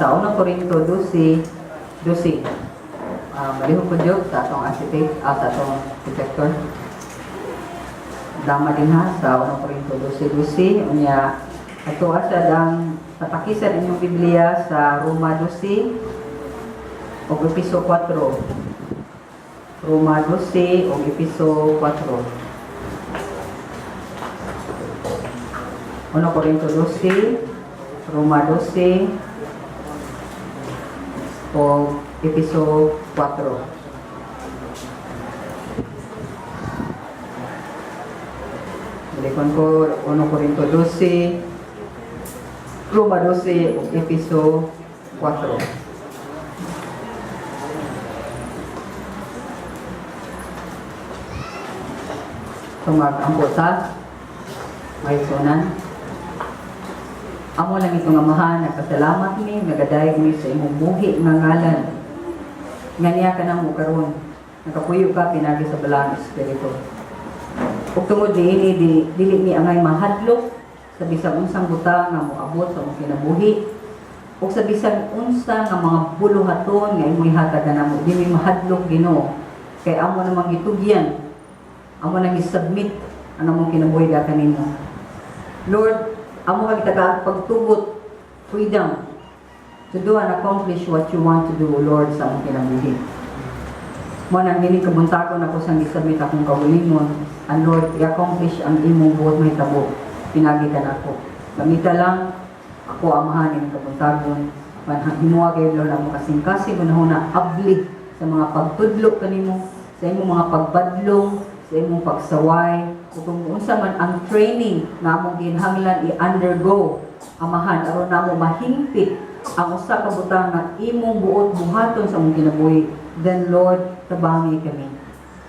Sa 1 Corinto 12, 12. Malihok ko job sa atong acetate, sa atong projector. Dama din ha sa 1 Corinto 12, 12. Unya, ato asad ang patakisan inyong Biblia sa Roma 12 o Episo 4. Roma 12 o Episo 4. 1 Corinto 12, Roma 12 o Episo 4. Balikon ko 1 Corinto 12, Roma 12 o Episo 4. Tungag ang sa may sunan. Amo lang itong Amahan, nagpasalamat mi, nagadayag mi sa imong buhi nga ngalan. Nga niya ka nang karon, nakapuyo ka pinagi sa Balaang Espiritu. Ug tungod niini dili mi angay mahadlok sa bisan unsang buta nga moabot sa imong kinabuhi ug sa bisan unsa nga mga buluhaton nga imong ihatag kanamo, di mi mahadlok, Ginoo, kay amo namang gitugyan, amo nang i-submit ang among kinabuhi ga kanimo. Lord, amo kang itagaan pagtugot, freedom to do and accomplish what you want to do, Lord, sa among kinabuhi. Mo nang nining kabuntagon ako sang gisubmit akong kaugalingon, and Lord, i-accomplish ang imong buot mahitabo pinagi ka nako. Gamita lang ako, Amahan, ining kabuntagon. Himuha kayo, Lord, among kasing-kasing hunahuna abli sa mga pagtudlo kanimo, sa imong mga pagbadlong, sa imong pagsaway, ug kung unsa man ang training nga among kinahanglan i-undergo, Amahan, aron namo mahingpit ang usa ka butang nga imong buot buhaton sa among kinabuhi, then Lord, tabangi kami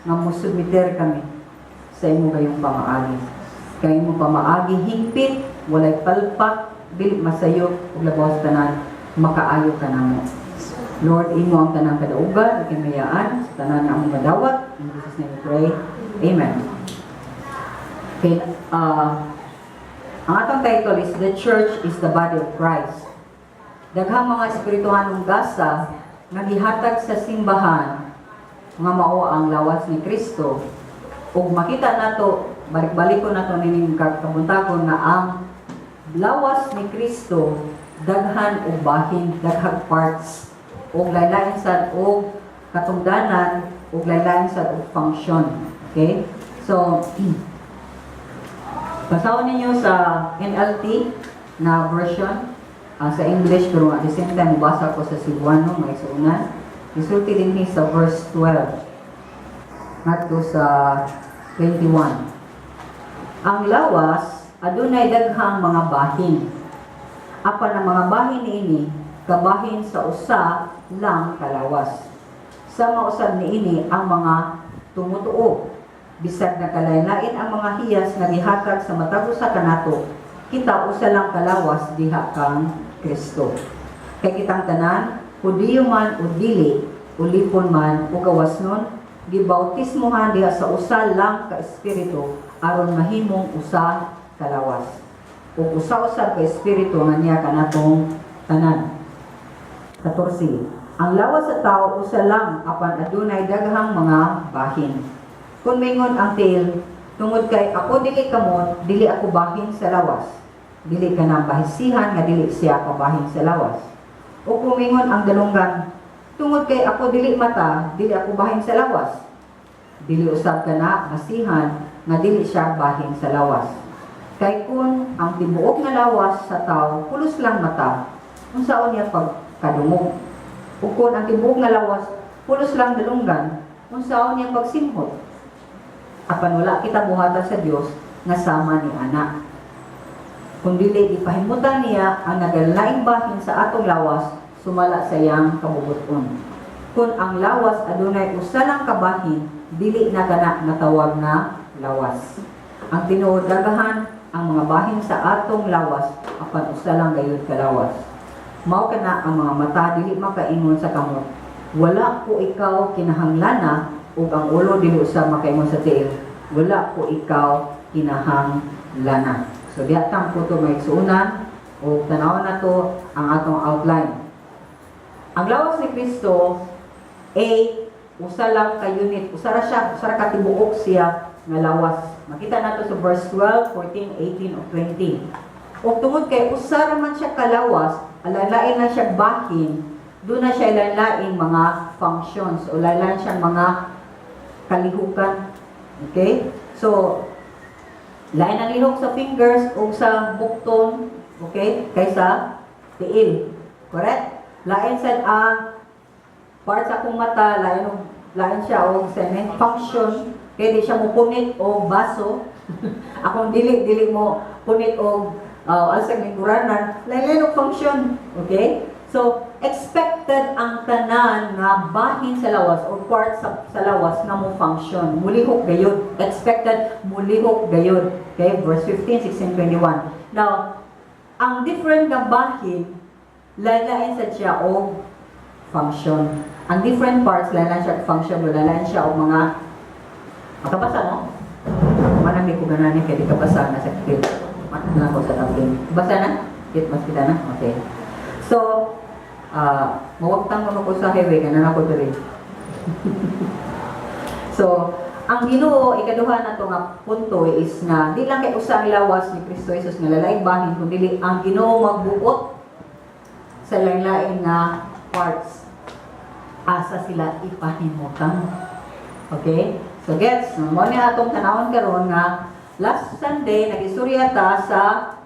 nga mosubmiter kami sa imong gayong pamaagi. Kay imong pamaagi hingpit, walay palpak, dili masayop, ug labaw sa tanan, makaayo ka namo. Lord, imo ang tanang kadaugan ug kamayaan sa tanan nga among madawat. In Jesus' name we pray. Amen. Okay, ang atong title is "The Church is the Body of Christ." Daghang mga espirituhanong gasa nga gihatag sa simbahan nga mao ang lawas ni Kristo, ug makita nato, balik-balik ko nato nining kabuntagon nga ang lawas ni Kristo daghan og bahin, daghang parts, ug lain-lain sad og katungdanan ug lain-lain sad og function. Okay? So, basahon ninyo sa NLT na version, sa English, pero at the same time mubasa ko sa Cebuano, may suunan. Isulti din sa verse 12 ngadto sa 21. Ang lawas adunay daghang mga bahin. Apan ang mga bahin niini kabahin sa usa lang kalawas. Sama usab niini ang mga tumutuo. Bisag nagkalain-lain ang mga hiyas nga gihatag sa matag usa kanato, kita usa lang kalawas diha kang Kristo. Kay kitang tanan, Hudiyo man o dili, ulipon man o gawasnon, gibautismohan diha sa usa lang ka espiritu aron mahimong usa kalawas. Ug usa-usab ka espiritu nga niya kanatong tanan. 14. Ang lawas sa tao usa lang, apan adunay daghang mga bahin. Kung mingon ang tiil, "Tungod kay ako dili kamot, dili ako bahin sa lawas," dili kana bahisihan nga dili siya kabahin sa lawas. O kung mingon ang dalunggan, "Tungod kay ako dili mata, dili ako bahin sa lawas," dili usab kana basihan nga dili siya bahin sa lawas. Kay kung ang tibuok nga lawas sa tao pulos lang mata, unsaon niya pagkadungog? Ug kung ang tibuok nga lawas pulos lang dalunggan, unsaon niya pagsimhot? Apan wala kita buhatan sa Dios nga sama ni ana. Kung dili, ipahimutan niya ang nagalaing bahin sa atong lawas sumala sa iyang kabubuton. Kung ang lawas adunay usa lang kabahin, dili na kana natawag nga lawas. Ang tinuod, daghan ang mga bahin sa atong lawas, apan usa lang gayud ka lawas. Mao kana ang mga mata dili makaingon sa kamot, "Wala ko ikaw kinahanglana," ug ang ulo dili usab makaingon sa tiil, "Wala ko ikaw kinahanglana." So diha tang puto, mga igsuonan, ug tan-awon nato ang atong outline. Ang lawas ni Kristo a usa lang ka unit, usa ra siya, usa ra ka tibuok siya nga lawas. Makita nato sa verse 12, 14, 18 ug 20. Ug tungod kay usa ra man siya kalawas, lain na siya bahin, duna siya lain-laing mga functions o lain siyang mga kalihukan. Okay? So, lain ang lihok sa fingers o sa bukton, okay, kaysa tiil. Correct? Lain sad ang part sa akong mata, lain siya og sa function kay di siya mo punit og baso. Akong dili dili mo punit og alsag lingkuranan, lain og function. Okay? So, expected ang tanan nga bahin sa lawas or part sa lawas nga mo function. Mulihok gayud. Expected mulihok gayud. Okay? Verse 15, 16, 21. Now, ang different nga bahin, lain-lain sa siya og function. Ang different parts, lain-lain siya og function, lain-lain siya og mga. Makabasa mo? Manang di ko gananin kay di ka basa na sa clip. Na ko sa tabling. Basa na? Kit mas kita na? Okay. So, mawagtang mo ko sa highway, kana na ko diri. So, ang Ginoo, ikaduha na to nga punto is nga di lang kay usa ang lawas ni Kristo Jesus nga lalaing bahin, kundi ang Ginoo magbuot sa lain-lain nga parts asa sila ipahimutang. Okay? So gets, mao ni atong tanawon karon nga last Sunday nag-istorya ta sa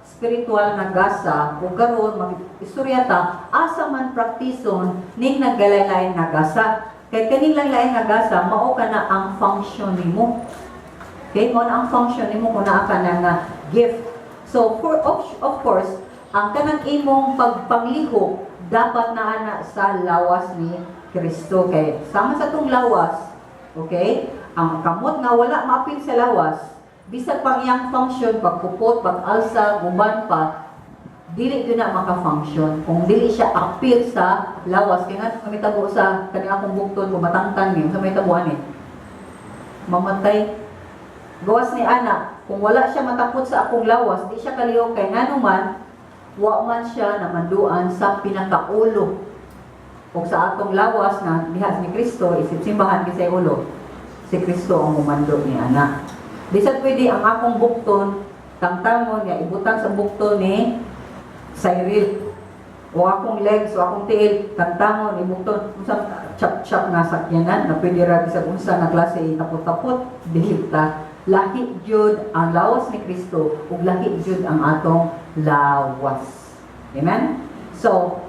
spiritual nga gasa ug karon mag-istorya ta asa man praktison ning nagalain nga gasa. Kay kaning lain nga gasa mao kana ang function nimo. Okay, mao na ang function nimo kung naa ka na nga gift. So for of course, ang kanang imong pagpanglihok dapat naa na sa lawas ni Kristo kay sama sa tong lawas, okay? Ang kamot nga wala maapil sa lawas, bisag pang iyang function pagpupot, pag-alsa, guban pa, dili gyud na maka-function kung dili siya apil sa lawas. Kay nga mahitabo sa kaning akong bukton kung matangtang ni sa may tabuan ni mamatay. Gawas ni ana, kung wala siya matapot sa akong lawas, di siya kalihok kay ngano man wa man siya namanduan sa pinakaulo. O sa atong lawas nga diha ni Kristo isip simbahan kisay ulo, si Kristo ang mumando ni ana. Di sad pwede ang akong bukton tangtangon nga ibutang sa bukton ni Cyril o akong legs o akong tiil tangtangon ibukton unsa chap-chap nga sakyanan na pwede ra bisag unsa nga klase itapot-tapot. Dili ta lahi jud ang lawas ni Kristo ug lahi jud ang atong lawas. Amen. So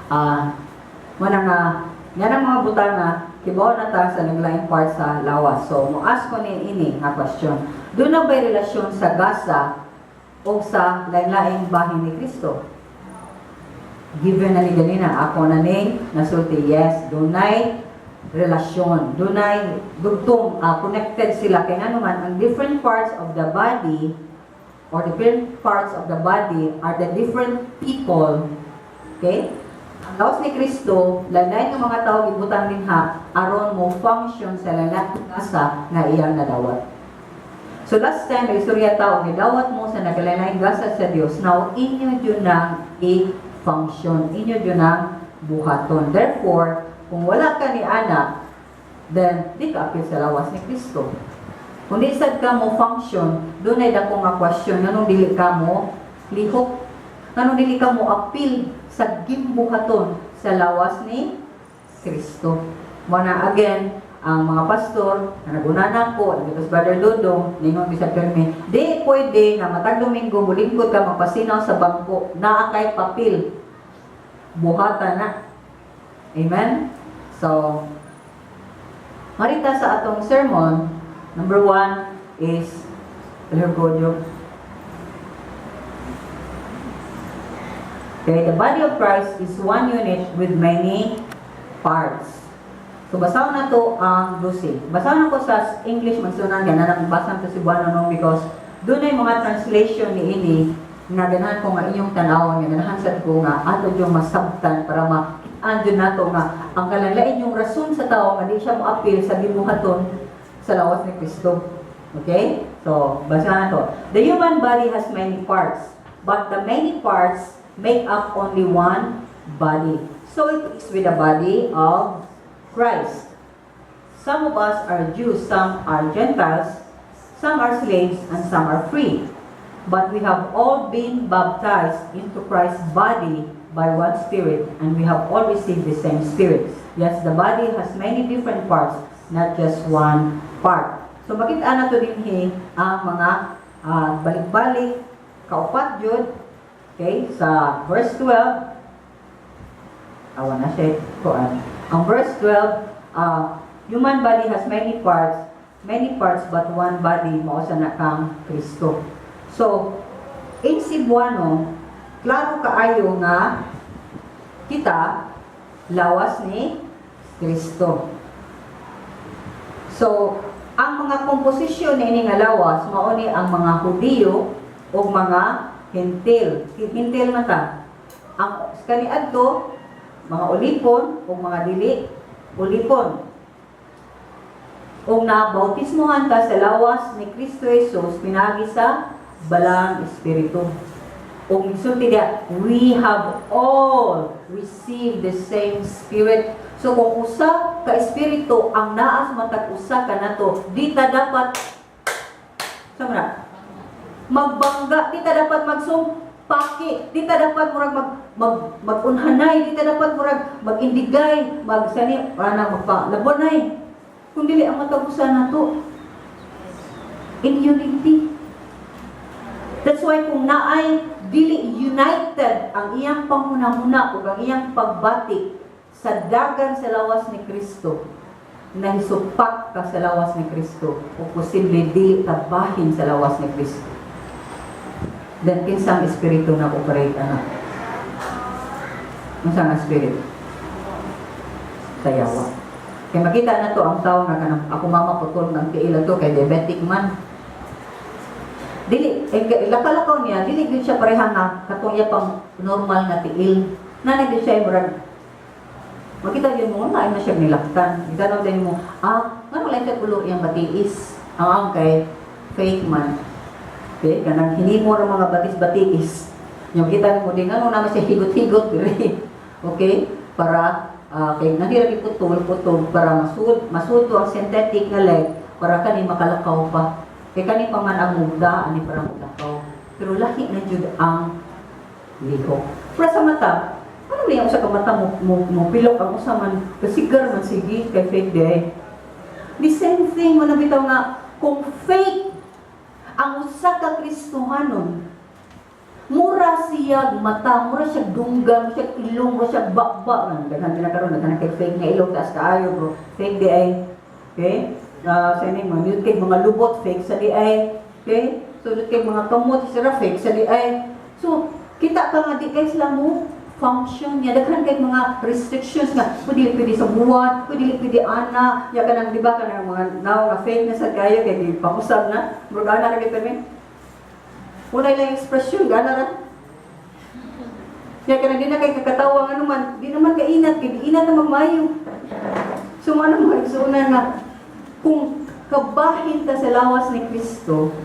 mao nga yan ang mga butang nga kibaw na ta sa naglaing part sa lawas. So mo ask ko ni ini nga question: duna ba'y relasyon sa gasa o sa lain-laing bahin ni Kristo? Given na ni ganina, ako na ning nasulti, yes, dunay relasyon, dunay dugtong, connected sila kay ngano man ang different parts of the body or different parts of the body are the different people. Okay? Ang lawas ni Kristo, lain ng mga tao gibutang dinha aron mo function sa lain gasa nga iyang nadawat. So last time, istorya ta og gidawat mo sa nagalain gasa sa Dios. Now, inyo jud nang i-function, inyo jud nang buhaton. Therefore, kung wala ka ni ana, then di ka apil sa lawas ni Kristo. Kung di sad ka mo function, dunay dako nga question nganong dili ka mo lihok, nganong dili ka mo apil sa gimbuhaton sa lawas ni Kristo. Mao na again, ang mga pastor, na nagunana ko, because Brother Dodong, ningon bisag permi, di pwede nga matag Domingo mulingkod ka magpasinaw sa bangko, naa kay papel. Buhata na. Amen? So, marita sa atong sermon, number one is, Palihog. Okay, the body of Christ is one unit with many parts. So, basahon na to ang 12. Basahon na ko sa English, magsunan, gana na basa to Cebuano no, because dunay mga translation ni ini nga ganahan ko nga inyong tanawon, nga ganahan sad ko nga ato yung masabtan para makitaan jud nato nga ang kalanlain yung rason sa tao nga di siya moapil sa gibuhaton sa lawas ni Kristo. Okay? So, basahan na to. The human body has many parts, but the many parts make up only one body. So it is with the body of Christ. Some of us are Jews, some are Gentiles, some are slaves, and some are free. But we have all been baptized into Christ's body by one Spirit, and we have all received the same Spirit. Yes, the body has many different parts, not just one part. So makita na to dinhi ang mga balik-balik, kaupat jud, okay, sa verse 12, awa na siya, kuan. Ang verse 12, human body has many parts but one body, mao sa na kang Kristo. So, in Cebuano, klaro kaayo nga kita lawas ni Kristo. So, ang mga komposisyon ni nga lawas mao ni ang mga Hudiyo ug mga Hentil. Hentil man ta. Ang kaniadto mga ulipon ug mga dili ulipon. Ug nabautismohan ta sa lawas ni Kristo Jesus pinaagi sa Balaang Espiritu. Ug misulti diya, we have all received the same Spirit. So kung usa ka espiritu ang naa sa matag usa kanato, di ta dapat sa na magbangga, di ta dapat magsumpaki, di ta dapat murag mag mag magunhanay, di ta dapat murag magindigay, magsani ana magpalabonay. Kung dili ang matag usa nato in unity. That's why kung naay dili united ang iyang panghunahuna ug ang iyang pagbati sa dagan sa lawas ni Kristo, nahisupak ka sa lawas ni Kristo o posible dili ka bahin sa lawas ni Kristo. Then kinsang espiritu na operate ana? Unsang espiritu? Sa yawa. Kaya makita na to ang tao nga kanang ako mama putol ng tiil to kay diabetic man. Dili eh, lakaw-lakaw niya, dili gyud siya pareha nga katong iya pang normal nga tiil. Naa gyud siya murag makita gyud mo na na siya nilaktan. Itanaw din mo, ngano lang kay ulo iyang batiis. Ang kay fake man. Okay, kanang hinimo ng mga batis-batiis. Yung kita mo din, ano naman siya higot-higot diri. Okay? Para kay nahira putol-putol para masud masudo ang synthetic nga leg para kani makalakaw pa. Kay kani pa man ang mugda ani para makalakaw. Pero lahi na jud ang lihok. Pero sa mata, ano niya usa ka mata mo pilok, ang usa man kasigar man sige kay fake day. The same thing mo na bitaw nga kung fake ang usa ka Kristohanon, mura siya mata, mura siya dunggan, mura siya ilong, mura siya bakba. Daghan na karon, daghan kay fake nga ilong, taas kaayo bro. Fake di ay. Okay? Sa ini mga kay mga lubot fake sa di ay. Okay? So kay mga kamot sira fake sa di ay. So kita ka nga di kay sila mo function niya, daghan kay mga restrictions nga pwede pwede sa buwan, pwede pwede ana ya kanang, di ba, kanang mga now nga fake na sa kayo kay di pakusab na murag ana ra gyud mi. Unay lang expression gana ra. Kaya kanang di na kay kakatawa nga naman, di naman kainat, kay di inat na magmayo. So ano mga igsuonan nga, kung kabahin ta sa lawas ni Kristo,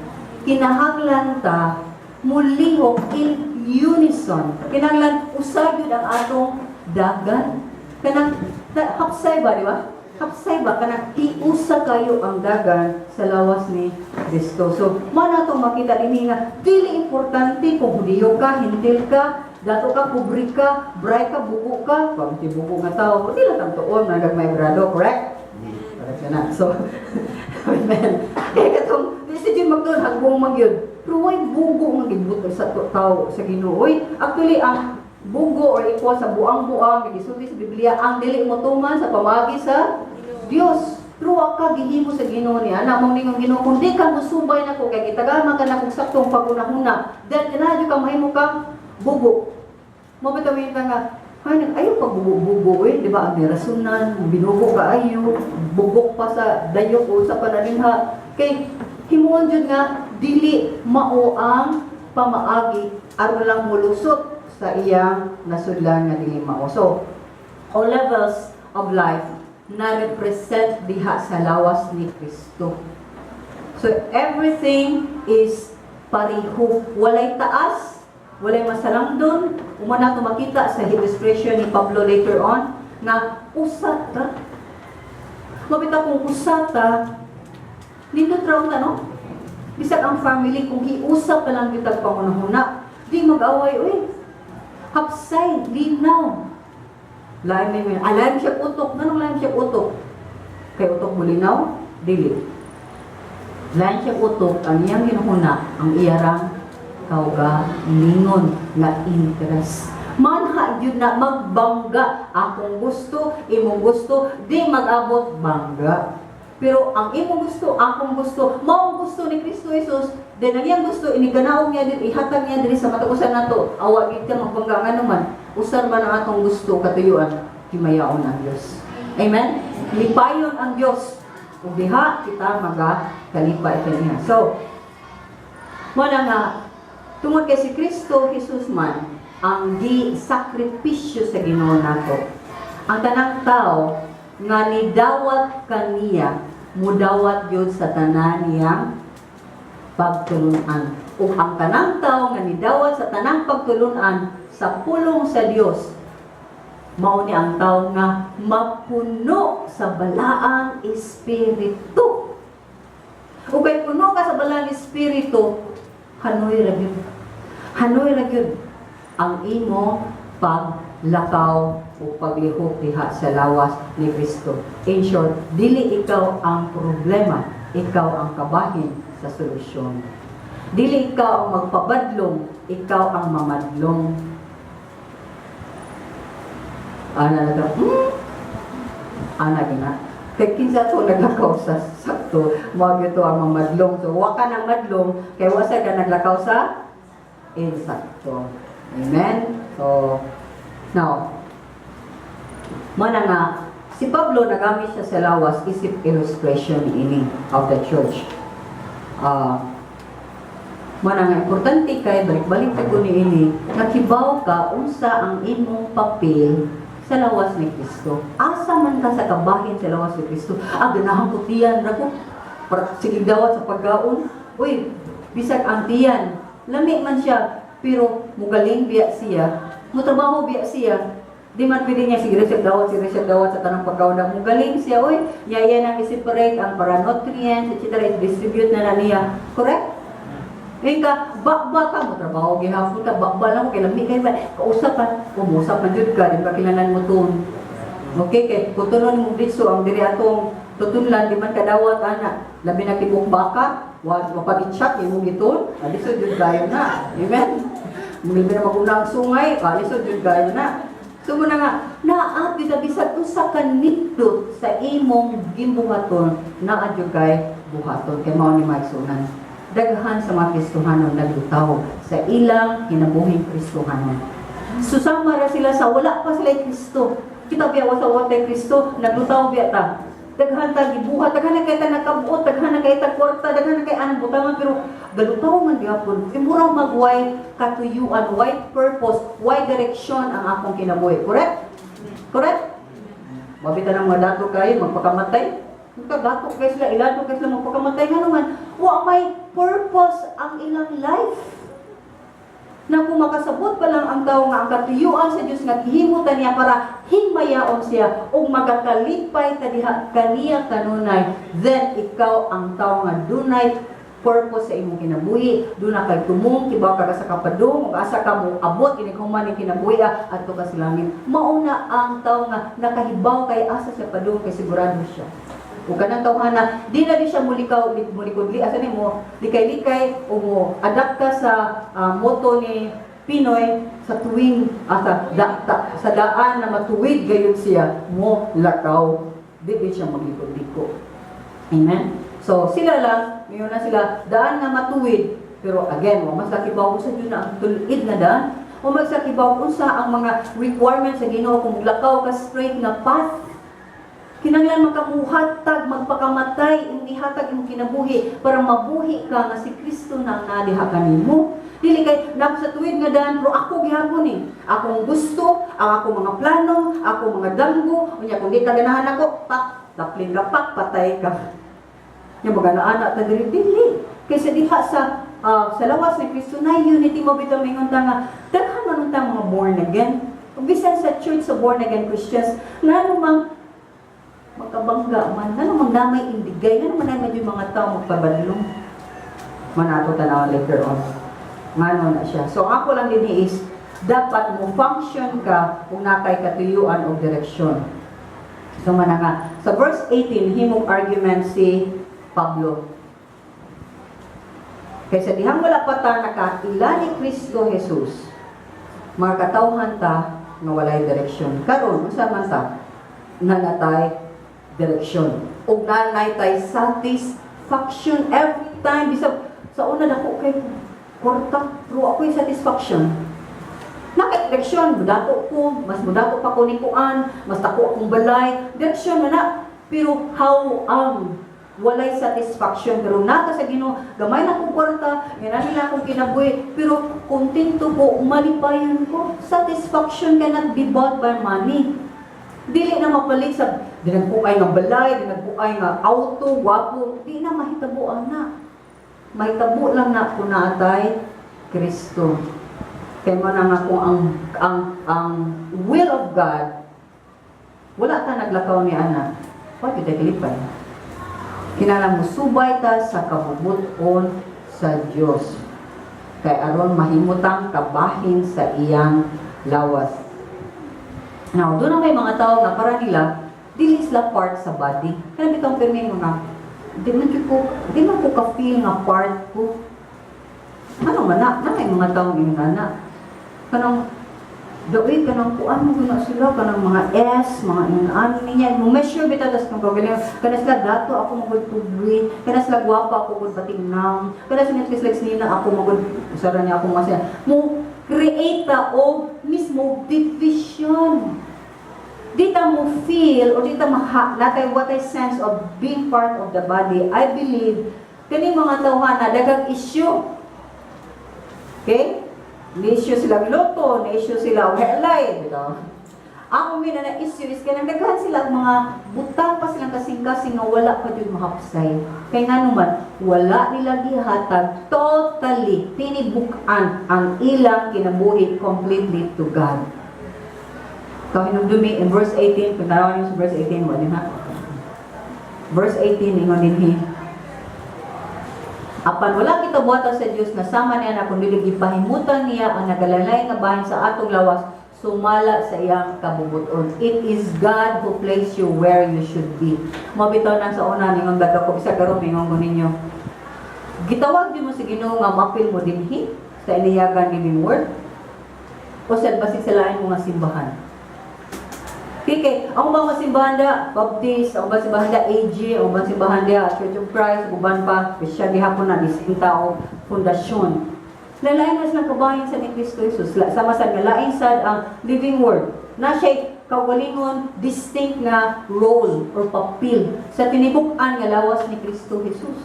kinahanglan ta mulihok in unison. Kinahanglan usa gyud ang atong dagan. Kanang hapsay ba, di ba? Hapsay ba kanang hiusa kayo ang dagan sa lawas ni Kristo. So, mao na itong makita dinhi nga dili importante kung Hudiyo ka, Hentil ka, dato ka, pobre ka, bray ka, bugo ka, pag bugo nga tao, di lang kang tuon na may grado, correct? Correct na. So, amen. Kaya katong, di si Jun magtuon, hagbong magyud. Pero way bugo nga gibut sa tao sa Ginoo. Oy, actually ang bugo or equal sa buang-buang gisulti sa Biblia ang dili mo tuman sa pamaagi sa Dios. Pero wa ka gihimo sa Ginoo niya. Ana mo ningon Ginoo kung di ka musubay nako kay gitagama ka na kung saktong pagunahuna. Then kinahanglan ka mahimo kang bugo. Mo bitaw ka nga ay, ayaw pag bugo-bugo eh, di ba? Ang rasunan, binugo ka ayo, bugok pa sa dayok o sa panalinha. Kay himuon jud nga dili mao ang pamaagi aron lang mulusot sa iyang nasudlan nga dili mao. So, all levels of life na represent diha sa lawas ni Kristo. So, everything is pareho. Walay taas, Walay masalangdon. Mao na makita sa illustration ni Pablo later on, nga usa ta. Mabita kung usa ta, nindot ra ta, no? Bisag ang family, kung hiusa pa lang kitag pangunahuna, di mag-away, uy. Hapsay, linaw. Lain may may, lain siya utok. Nganong lain siya utok? Kay utok mo linaw? Dili. Lain siya utok, ang iyang ginuhuna, ang iyarang kaugalingon nga interest. Manha yun na magbangga. Akong gusto, imong gusto, di mag-abot bangga. Pero ang imong gusto, akong gusto, mao gusto ni Kristo Jesus, then ang iyang gusto, iniganaong niya din, ihatag niya diri sa matag usa nato. Awa gid ka magbangga, ngano man, usar man ang atong gusto katuyuan, himayaon ang Dios. Amen? Lipayon ang Dios. Ug diha kita maga kalipay kaniya. So, mao na nga tungod kay si Kristo Jesus man ang gi sakripisyo sa Ginoo nato. Ang tanang tao nga nidawat kaniya, mudawat gyud sa tanan niyang pagtulunan. Ug ang tanang tao nga nidawat sa tanang pagtulunan sa pulong sa Dios, mao ni ang tao nga mapuno sa Balaang Espiritu. Ug kay puno ka sa Balaang Espiritu, hanoy ra gyud. Hanoy ra gyud ang imo paglakaw o paglihok diha sa lawas ni Kristo. In short, dili ikaw ang problema, ikaw ang kabahin sa solusyon. Dili ikaw ang magpabadlong, ikaw ang mamadlong. Ana na to, Ana gina. Kay kinsa to naglakaw sa sakto, mao gyud to ang mamadlong. So wa ka nang madlong kay wa sa ka naglakaw sa insakto. Amen? So, now, mana nga, si Pablo nagamit siya sa lawas isip illustration ini of the church. Mana nga importante kay balik-balik ta ko niini, nakibaw ka unsa ang imong papel sa lawas ni Kristo. Asa man ka sa kabahin sa lawas ni Kristo? Ah, ganahan ko tiyan ra ko. Para sige dawat sa pagkaon. Uy, bisag ang tiyan, lami man siya, pero mugaling biya siya, mutrabaho biya siya. Di man pwede niya sige siya dawat sa tanang pagkaon na mugaling siya, uy, yaya nang i-separate ang para nutrients, etc. I-distribute na na niya. Correct? Ngayon ka, bakba ka mo, trabaho gihapon ka, bakba lang ko, kay lami kay ba, kausap ka, umusap man jud ka, di ba kinahanglan mo tun. Okay, kay kutunon mo dito, ang diri atong tutunlan, di man kadawat ana, labi na tibok baka, wa mapag-check imong giton, alisod jud kayo na. Amen? Labi na maguna ang sungay, alisod jud kayo na. So mao na nga, naa gyud bisag unsa ka nindot sa imong gimbuhaton, naa jud kay buhaton kay mao ni maigsuonan. Daghan sa mga Kristohanon naglutaw sa ilang kinabuhing Kristohanon. Susama ra sila sa wala pa sila Kristo. Kita biya wa sa wala Kristo, naglutaw biya ta. Daghan ta gibuhat, daghan na kay ta nakabuot, daghan na kay ta kwarta, daghan na kay anong butangan, pero galutaw man gihapon. Imura magway katuyuan, way purpose, way direksyon ang akong kinabuhi. Correct? Correct? Mabita ng mga dato kayo, magpakamatay. Magkagato kayo sila, ilado kayo sila magpakamatay. Nga naman, wa may purpose ang ilang life. Na kung makasabot pa lang ang tao nga ang katuyuan sa Dios nga gihimutan niya para himayaon siya ug magakalipay ta diha kaniya kanunay, then ikaw ang tao nga dunay purpose sa imong kinabuhi, duna kay tumong, kibaw ka sa kapadung ug asa ka mo abot inig human ning kinabuhi adto ka sa langit. Mauna ang tao nga nakahibaw kay asa siya padung kay sigurado siya. Ug kanang tawhana, di na di siya mulikaw, mulikod li, asa nimo, likay-likay, o mo adapt ka sa motto ni PNoy sa tuwing, sa daan na matuwid gayon siya, mo lakaw, di di siya maglikod-liko. Amen? So, sila lang, mayon na sila, daan nga matuwid, pero again, wa mas kakibaw sa Diyo na ang tulid na daan, o magsakibaw unsa ang mga requirements sa Ginoo kung lakaw ka straight nga path. Kinanglan makamuhatag, magpakamatay, imong ihatag imong kinabuhi para mabuhi ka nga si Kristo na ang nadiha kanimo. Dili kay nako sa tuwid nga daan, pero ako gihapon eh. Akong gusto, ang akong mga plano, akong mga damgo, unya kung di ka ganahan ako, pak, daplin ka pak, patay ka. Nya mga ana ta diri dili. Kaysa diha sa Sa lawas ni Kristo na unity mo bitaw mingon ta nga daghan man unta mga born again. Ug bisan sa church sa born again Christians, ngano mang magkabangga man, ngano mang namay indigay, ngano man namay yung mga tao magpabadlong? Manato tanaw later on. Ngano na siya. So ako lang din is dapat mo function ka kung nakay katuyuan o direksyon. So mana nga sa verse 18, himong argument si Pablo. Kaysa dihang wala pa ta nakaila ni Kristo Jesus, mga katawhan ta nga walay direksyon. Karon unsa man ta? Nanatay direksyon. Ug nanay tay satisfaction every time. Bisag sa una dako kay kwarta, pero ako'y satisfaction. Naka-direksyon, mudato ko, mas mudato pa ko ni kuan, mas dako akong balay, direksyon man na. Pero how walay satisfaction, pero naka sa Ginoo, gamay na akong kwarta, nga nila akong kinabuhi, pero kontento ko, malipayon ko. Satisfaction cannot be bought by money. Dili na mapalit sa dinagpuay nga balay, dinagpuay nga auto, gwapo, di na mahitabo ana. Mahitabo lang na kung naatay Kristo. Kaya mo na nga kung ang will of God, wala ta naglakaw ni ana, wa kita kalipay. Kinahanglan mo subay ta sa kabubuton sa Dios. Kay aron mahimutang kabahin sa iyang lawas. Now, doon na may mga tao nga para nila, dili sila part sa body. Kaya bitong pirmi mga, di man ko ka-feel nga part ko. Ano man na, na may mga taong ingana. Kanang, daway kanang kuan mo guna sila, kanang mga S, mga inaan niya, mo measure bitaw tas kung kagaling, kana sila dato ako magud pugwi, kana sila gwapa ako gud patingnam, kana sila sila nina ako magud usara niya ako masaya. Mo create ta og mismo division. Di ta mo feel or di ta maha, natay what I sense of being part of the body. I believe kaning mga tawhana daghang issue. Okay? Ni-issue sila giluto, ni-issue sila og helay, bitaw. Ang mina na issue is kanang daghan sila ang mga butang pa silang kasing-kasing nga wala pa jud mahapsay. Kay ngano man wala nila gihatag totally tinibuk-an ang ilang kinabuhi completely to God. So hinumdumi in verse 18, kung tanawan niyo sa verse 18, mo din ha. Verse 18 ingon dinhi. Apan wala kita buhatan sa Dios nga sama niya na kundi gipahimutan niya ang nagalalay nga bahin sa atong lawas sumala sa iyang kabubuton. It is God who placed you where you should be. Mao bitaw na sa una ningon baga ko bisag karon mingon ko ninyo. Gitawag di mo sa Ginoo nga mapil mo dinhi sa Inayagan Living Word o sa basig sa lain mo nga simbahan. Kay, ang mga simbahan da, Baptist, ang mga simbahan da, AG, ang mga simbahan da, Church of Christ, uban pa, siya gihapon na, distinta o pundasyon. Lalain na silang kabahin sa ni Kristo Jesus. Sama sa nga lain sad ang Living Word. Na siya kaugalingon distinct nga role or papel sa tinibuk-an nga lawas ni Kristo Jesus.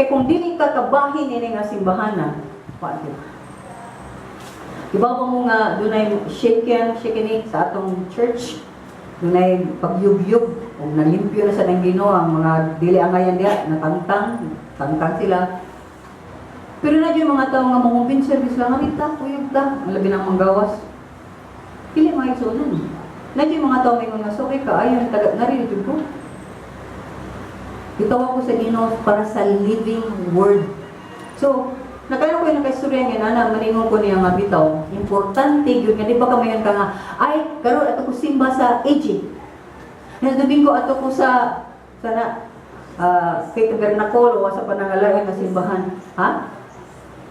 Kay kung dili ka kabahin ini nga simbahana, pa. Iba ba mo nga dunay shaken, shakening sa atong church, dunay pagyugyug, ug nalimpyo na sa nang Ginoo ang mga dili angayan diha, natangtang, tangtang sila. Pero na yung mga tao nga mangumbinser service lang, ta, kuyog ta, ang labi ng manggawas. Dili mga igsuonan. Na yung mga tao may mga sorry ka, ayon, taga, narinig ko. Gitawag ko sa Ginoo para sa Living Word. So, nakaya ko yung nakaistorya nga nana, maningon ko niya nga bitaw, importante yun, nga di ba kamayon ka nga, ay, karon ato ko simba sa AG. Nga Domingo ato ko sa, sana, kay Tabernacle o sa panangalain nga simbahan. Ha?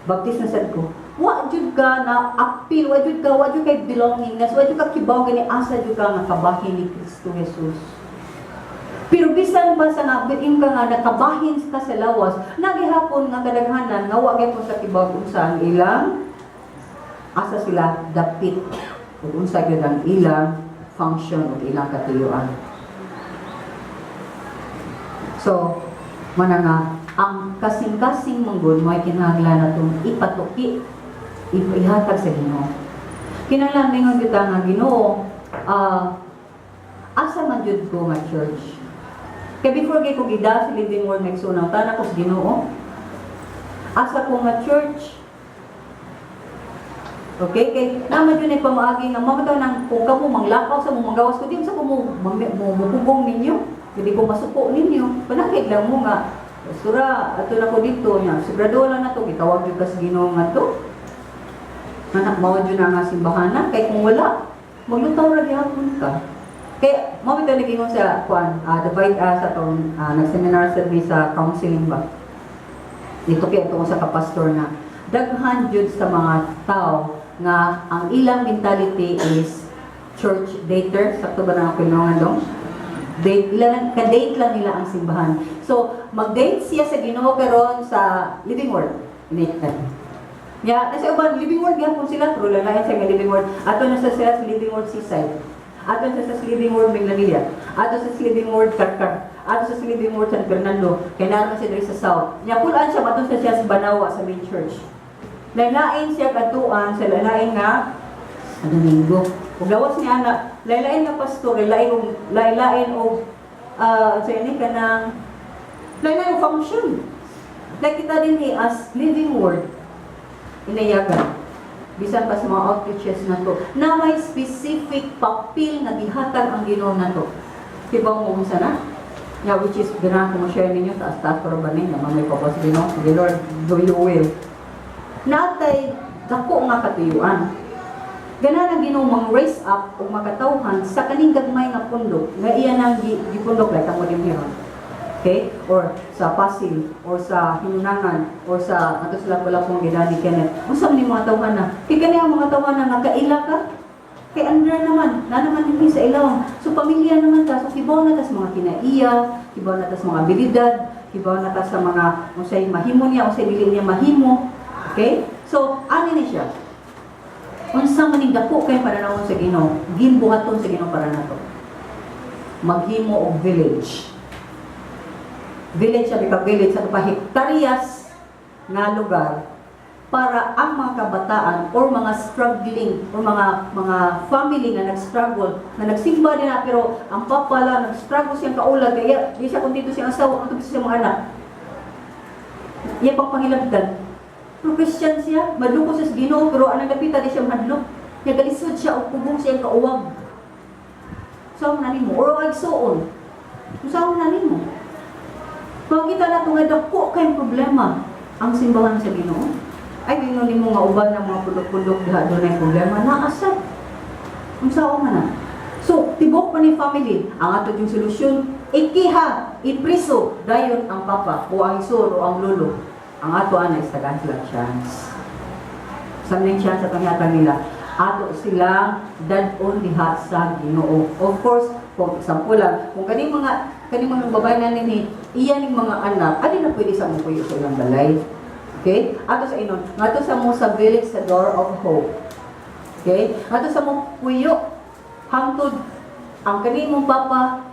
Baptist na sad ko. Wa jud ka na appeal, wa jud ka, wa jud kay belongingness, wa jud ka kibaw gani asa jud ka nga kabahin ni Kristo Jesus. Pero bisan pa sa nga bitin ka nga nakabahin ka sa lawas, nagihapon nga kadaghanan nga wa gyud sa kibaw unsa ang ilang asa sila dapit ug unsa gyud ang ilang function ug ilang katuyuan. So, mana nga ang kasing-kasing manggod mo ay kinahanglan natong ipatuki, ihatag sa Ginoo. Kinahanglan mingon kita nga Ginoo, asa man jud ko nga church? Kay before kay ko gida sa Living Word next una, tana ko sa Ginoo. Asa ko nga church? Okay, kay naman yun ay pamaagi nga mamataw nang kung kamo manglakaw sa mo, manggawas ko di sa ko mo mupugong ninyo, hindi ko masuko ninyo. Panakit lang mo nga, "Pastora, ato na ko dito nya." Sigurado lang na to gitawag jud ka sa Ginoo nga to. Anak, mao jud na nga simbahanan kay kung wala, maglutaw ra gihapon ka. Kay mao bitaw nagingon sa kuan, the sa tong nag-seminar sa mi sa counseling ba. Dito kay ito sa kapastor na daghan jud sa mga tao nga ang ilang mentality is church dater. Sakto ba na ang pinungan dong? Date, ilan, ka-date lang nila ang simbahan. So, mag-date siya sa Ginoo karon sa Living Word. Ya, nasa uban Living Word gyapon sila, pero lalain sa nga Living Word. Ato na sa sila sa Living Word Seaside. Ato na sa Living Word Minglanilla. Ato sa Living Word Carcar. Ato sa Living Word San Fernando. Kay naa siya diri sa South. Nya pulaan siya ato sa siya sa Banawa sa main church. Lalain siya katuan sa lalain nga sa Domingo. Ug gawas niya na lalain nga pastor, lalain og lalain og sa ini kanang lalain og function. Like kita din ni as Living Word inayagan bisan pa sa mga outreaches na to na may specific papel nga gihatag ang Ginoo nato. Kibaw mo unsa na? Yeah, which is ganahan ko mo-share ninyo, taas-taas pero ba ninyo, mamay pa sa Ginoo. Sige Lord, do you will. Natay dako nga katuyuan. Ganahan ang Ginoo mang raise up og makatawhan sa kaning gagmay nga pundok nga iya nang gipundok, like kamo din hiron. Okay? Or sa Pasil, or sa Hinunangan, or sa ato sila pala pong gidani Kenneth. Unsa man yung mga tawhan na? Kay kani ang mga tawhan na nga kaila ka? Kay under naman, na naman din sa ilawom. So pamilya naman ta, so kibaw na ta sa mga kinaiya, kibaw na ta sa mga abilidad, kibaw na ta sa mga unsay mahimo niya, unsay dili niya mahimo. Okay? So ani ni siya. Unsa man ning dako kay pananawon sa Ginoo, gimbuhaton sa Ginoo para nato. Maghimo og village. Village sabi ka village sa pa hektaryas nga lugar para ang mga kabataan or mga struggling or mga family nga nag-struggle, nga nagsimba din na pero ang papa lang nag-struggle siyang kaulag, kaya di siya kontento siyang asawa, ang siya mga anak, iya pang pangilabdan. Pero Christian siya, madluko siya sa Ginoo, pero anang dapita di siya mahadlok. Nagalisod siya og pugong siyang kauwag. So na nimo or ay suon. Unsa na nimo? Makita na ito nga dako kay problema ang simbahan sa Ginoo. Ay ingon nimo nga uban ng mga pundok-pundok diha dunay problema, naa sad. Unsa man na? So, tibok pa ni family, ang ato yung solusyon, ikiha, ipriso, dayon ang papa, o ang isur, o ang lolo. Ang ato ana is tagaan sila chance. Sa ning chance at ang nila, ato silang dad-on diha sa Ginoo. Of course, kung example lang, kung kaning mga babae na nini, iya ning mga anak, adi na pwede sa mong puyo sa ilang balay. Okay? Ato sa inon, ngadto sa mo sa village sa Door of Hope. Okay? Ngadto sa mo puyo hangtod ang kaning mong papa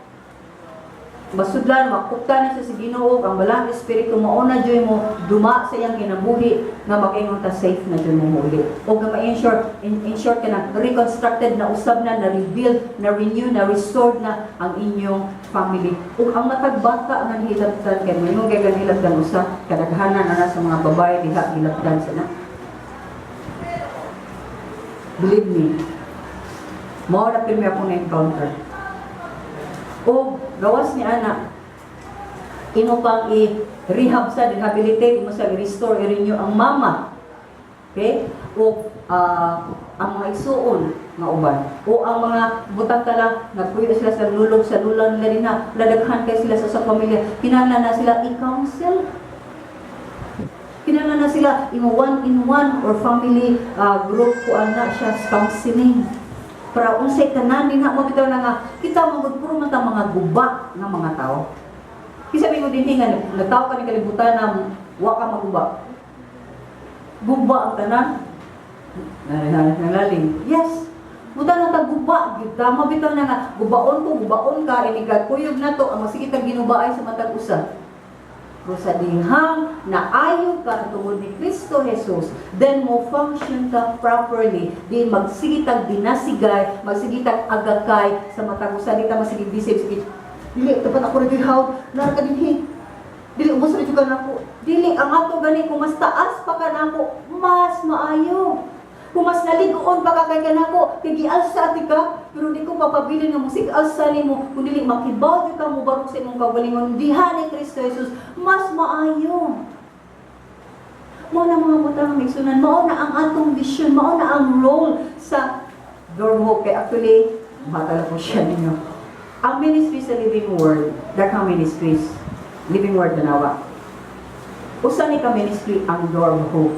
masudlan, makupta na siya sa Ginoo, ang Balaang Espiritu mauna jud mo duma sa iyang kinabuhi nga makaingon ta safe na jud mo muli. O nga ma-ensure in short ka reconstructed na usab na, na rebuild, na renew, na restored na ang inyong family. Ug ang matag bata nga nahilabtan kay mo kay ganhilabtan usa kadaghanan ana sa mga babae diha gilabtan sa na. Believe me, mao na pirmi akong na-encounter. O gawas ni ana, imo pang i-rehab sa, rehabilitate, imo sa i-restore, i-renew ang mama. Okay? O ang mga igsuon nga uban. O ang mga butang tala, nagpuyo sila sa lulog sa lulan nila din na, ladaghan kay sila sa pamilya. Kinahanglan na sila i-counsel. Kinahanglan na sila imo one-in-one or family group kuan na siya counseling para unsay tanan din na mo bitaw na nga kita mo puro man ta mga guba nga mga tao. Kinsa mo dinhi nga nagtao ka ni kalibutan na wa ka maguba? Guba ang tanan. Nalalim. Yes. Buta na ta guba gyud ta mo bitaw na nga gubaon ko, gubaon ka, ini kuyog na to ang masigit ang ginubaay sa matag usa. Pero sa dihang naayo ka tungod ni Kristo Jesus, then mo function ka properly. Di magsigitag dinasigay, magsigitag agakay sa matag usa, di ta masigig disip, sige. Dili, dapat ako rin how, nara ka dinhi. Dili ubos ra jud ka nako. Dili ang ato gani, kung mas taas pa ka nako, mas maayo. Kung mas naligoon pa ka kay kanako, kay gialsa ti ka, pero di ko papabilin nga musig alsa nimo kung dili makibaw jud ka mo barog sa imong kaugalingon diha ni Kristo Jesus, mas maayo. Mao na, mga butang, mga igsuonan, mao na ang atong vision, mao na ang role sa Door Hope. Kay actually, mahatala ko siya ninyo. Ang ministry sa Living Word, daghang ministries, Living Word Tanawa. Usa ni ka ministry ang Door of Hope.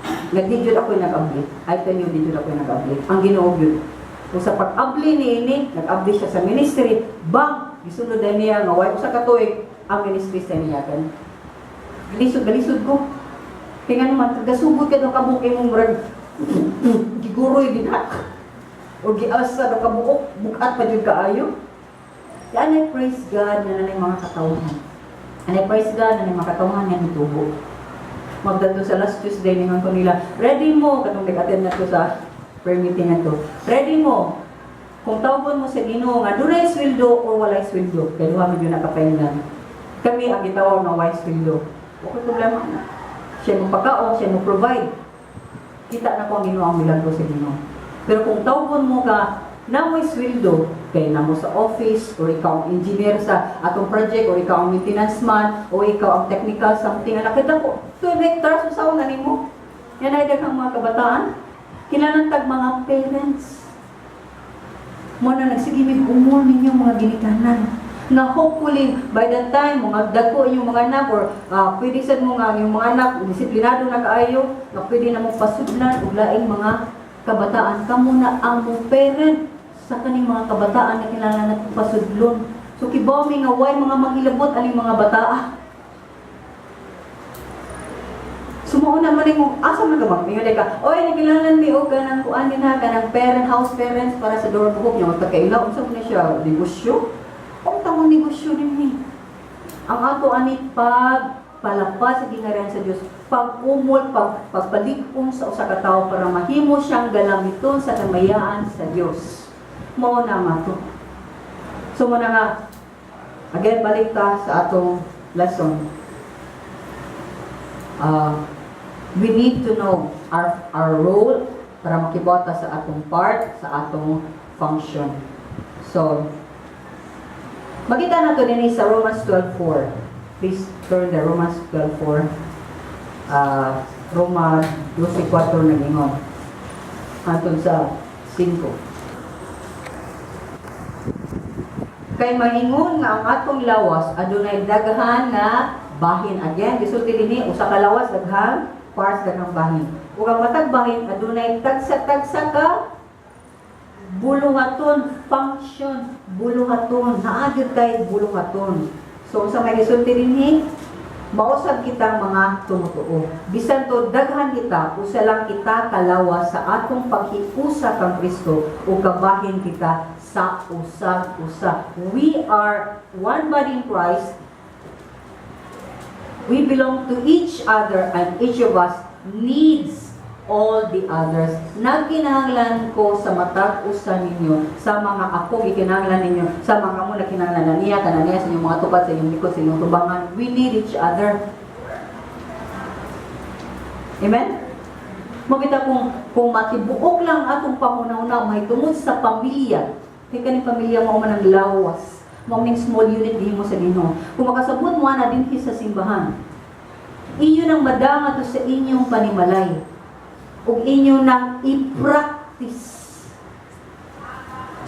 Nga di jud ako nag-abli. I tell you, di jud ako nag-abli. Ang Ginoo gyud. Kung sa pag-abli ni ini, nag-abli siya sa ministry, bang, gisunod na niya nga way usa ka tuig ang ministry sa niyagan. Galisod, galisod ko. Kaya nga naman, tagasugod ka daw kabuok imong murag giguroy dinha. O giasa daw kabuok, bukat pa jud kaayo. And I praise God na nanay mga katawhan. And I praise God na mga katawhan nga nitubo. Magdato sa last Tuesday, ningon ko nila, "Ready mo," katong nag-attend na to sa prayer meeting na to, "Ready mo, kung tawgon mo sa Ginoo nga dunay sweldo or walay sweldo," kay duha medyo nakapainggan. Kami ang gitawag nga way sweldo. Okay, problema na. Siya mo pagkaon, siya mo provide. Kita na ko ang Ginoo, ang milagro sa Ginoo. Pero kung tawgon mo ka na may sweldo, kay namo sa office, or ikaw ang engineer sa atong project, or ikaw ang maintenance man, o ikaw ang technical something, nakita ko, 2 hectares, usaw na nimo. Yan ay daghang mga kabataan. Kinahanglan tag mga parents. Mo na nagsige mig umol ninyo, mga ginikanan. Nga hopefully by that time mga dagko inyong mga anak or pwede sad mo nga ang inyong mga anak disiplinado na kaayo nga pwede na mo pasudlan og laing mga kabataan. Kamo na ang mo parent sa kaning mga kabataan na kinahanglan nato pasudlon. So kibaw mi nga way mga manghilabot aning mga bataa. Sumuo naman yung asa man ka ba? Mingon ka, "Oy, nagkinahanglan mi og kanang kuan din ha, kanang parent, house parents para sa Door of Hope." Nya magtakaila, unsa man na siya, negosyo? Ang tamang negosyo dinhi. Ang ato ani pag palapas sa gingharian sa Dios, pag-umol, pagpalig-on sa usa ka tawo para mahimo siyang galamiton sa kamayaan sa Dios. Mao na ang ato. So mo na nga, again, balik ta sa atong lesson. We need to know our role para makibota sa atong part, sa atong function. So, makita na to din sa Romans 12:4. Please turn the Romans 12:4. Roma 12:4 nag-ingon. Hantod sa 5. Kay maingon nga ang atong lawas adunay daghan nga bahin. Again, gisulti dinhi, usa ka lawas, daghang parts, daghang bahin. Ug ang matag bahin adunay tagsa-tagsa ka buluhaton, function, buluhaton. Naa gyud kay buluhaton. So unsa may gisulti dinhi? Mausab kitang mga tumutuo. Bisan to daghan kita, usa lang kita kalawas sa atong paghiusa kang Kristo ug kabahin kita sa usag-usa. We are one body in Christ. We belong to each other and each of us needs all the others. Nagkinahanglan ko sa matag usa ninyo, sa mga ako gikinahanglan ninyo, sa mga mo nagkinahanglan na niya, kana niya, sa inyong mga tupad, sa inyong likod, sa inyong tubangan. We need each other. Amen? Makita kung matibuok lang atong panghuna-huna mahitungod sa pamilya. Kay kaning pamilya mao man ang lawas. Mao ning small unit gihimo sa Ginoo. Kung makasabot mo na dinhi sa simbahan, inyo nang madanga to sa inyong panimalay ug inyo nang i-practice.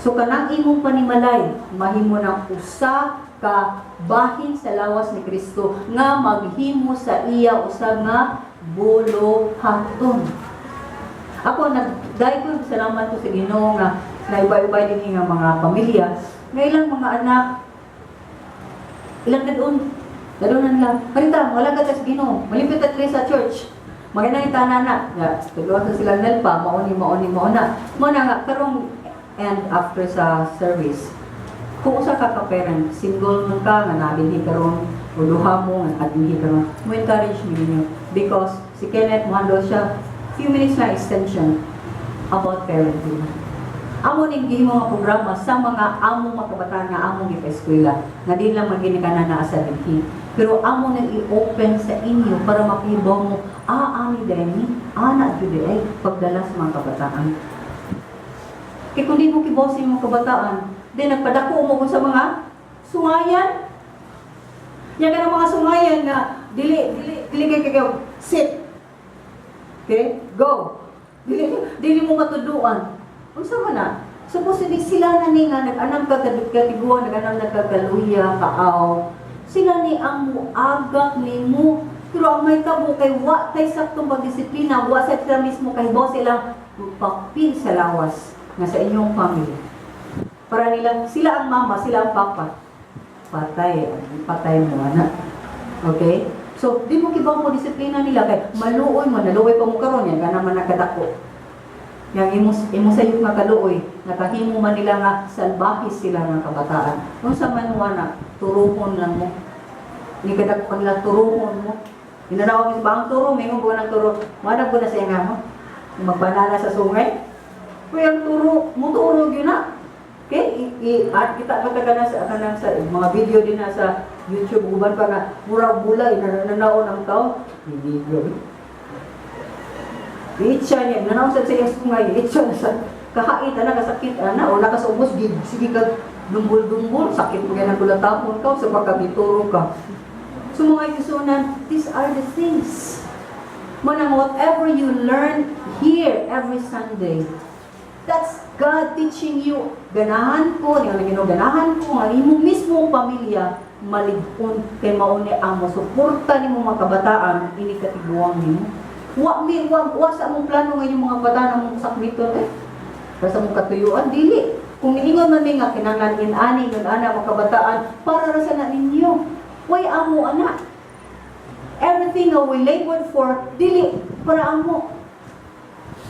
So kanang imong panimalay mahimo nang usa ka bahin sa lawas ni Kristo nga maghimo sa iya usa nga buluhaton. Ako nagdahil ko salamat ko sa Ginoo nga naiba-iba din nga mga pamilya nga ilang mga anak ilang dadon dadonan lang. Parita, wala ka sa Ginoo, malipit ta diri sa church. Maganda yung tanan na. Ya, tuluan sa sila nalpa, mauni, mauni, mauna. Mao na nga, karong and after sa service, kung usa ka ka-parent, single man ka, nga nabinhi karon, o duha mo, nga nabinhi karon, mo encourage mi ninyo. Because si Kenneth, mo siya, few minutes na extension about parenting. Amo ning gihimo nga programa sa mga among mga kabataan nga among gipa-eskwela nga di lang man ginikanan naa sa dinhi. Pero amo nang i-open sa inyo para makibaw mo, ani diay ni, ana jud ay pagdala sa mga kabataan. Kay kung di mo kibaw sa imong kabataan, then nagpadako mo kung sa mga sungayan. Yan ka ng mga sungayan nga dili dili dili kay kay sit. Okay? Go. Dili dili mo matuduan. Unsa man na? Supposedly sila na ni nga nag-anam ka katiguan, nag-anam na ka kaluya, kaaw. Sila ni ang muagak nimo. Pero ang may tabo kay wa tay saktong pagdisiplina, wa sa sila mismo kay bo silang papil sa lawas nga sa inyong family. Para nila, sila ang mama, sila ang papa. Patay, patay mo, anak. Okay? So, di mo kibaw mo disiplina nila kay maluoy mo, naluoy pa mo karon yan, kana man nakadako. Yang imo imo sa nga kaluoy, nakahimo man nila nga salbahe sila nga kabataan. Unsa man wana, turuhon lang mo. Ni kadako nila, turuhon mo. Inanaw mo ba ang turo, may mo ng turo. Wala ko na sa nga mo. Magbanana sa sungay. Kuya ang turo, muturo gyud na. Okay, i, i at kita ka ka na sa kanang sa mga video din na sa YouTube, uban pa nga murag bulay na nananaon ang tao. Hindi grabe. Itcha niya, nanaon sa iyang sungay, itcha na sa kahait ana, kasakit ana, o nakasubos, sige ka dumbol-dumbol, sakit mo yan ang kulatapon ka, sa baka gituro ka. So mga isunan, these are the things. Manang whatever you learn here every Sunday, that's God teaching you. Ganahan ko, niya nga ganahan ko, nga imong mismo pamilya, malig-on kay mauni ang mosuporta nimo mga kabataan, ini katiguang nimo. Wa mi wa, wa sa among plano nga inyong mga kabataan ang mong sakmiton eh. Para sa mong katuyuan dili. Kung niingon man mi nga kinahanglan in ani ingon ana mga kabataan para ra sa na ninyo. Way amo ana. Everything nga we labored for dili para amo.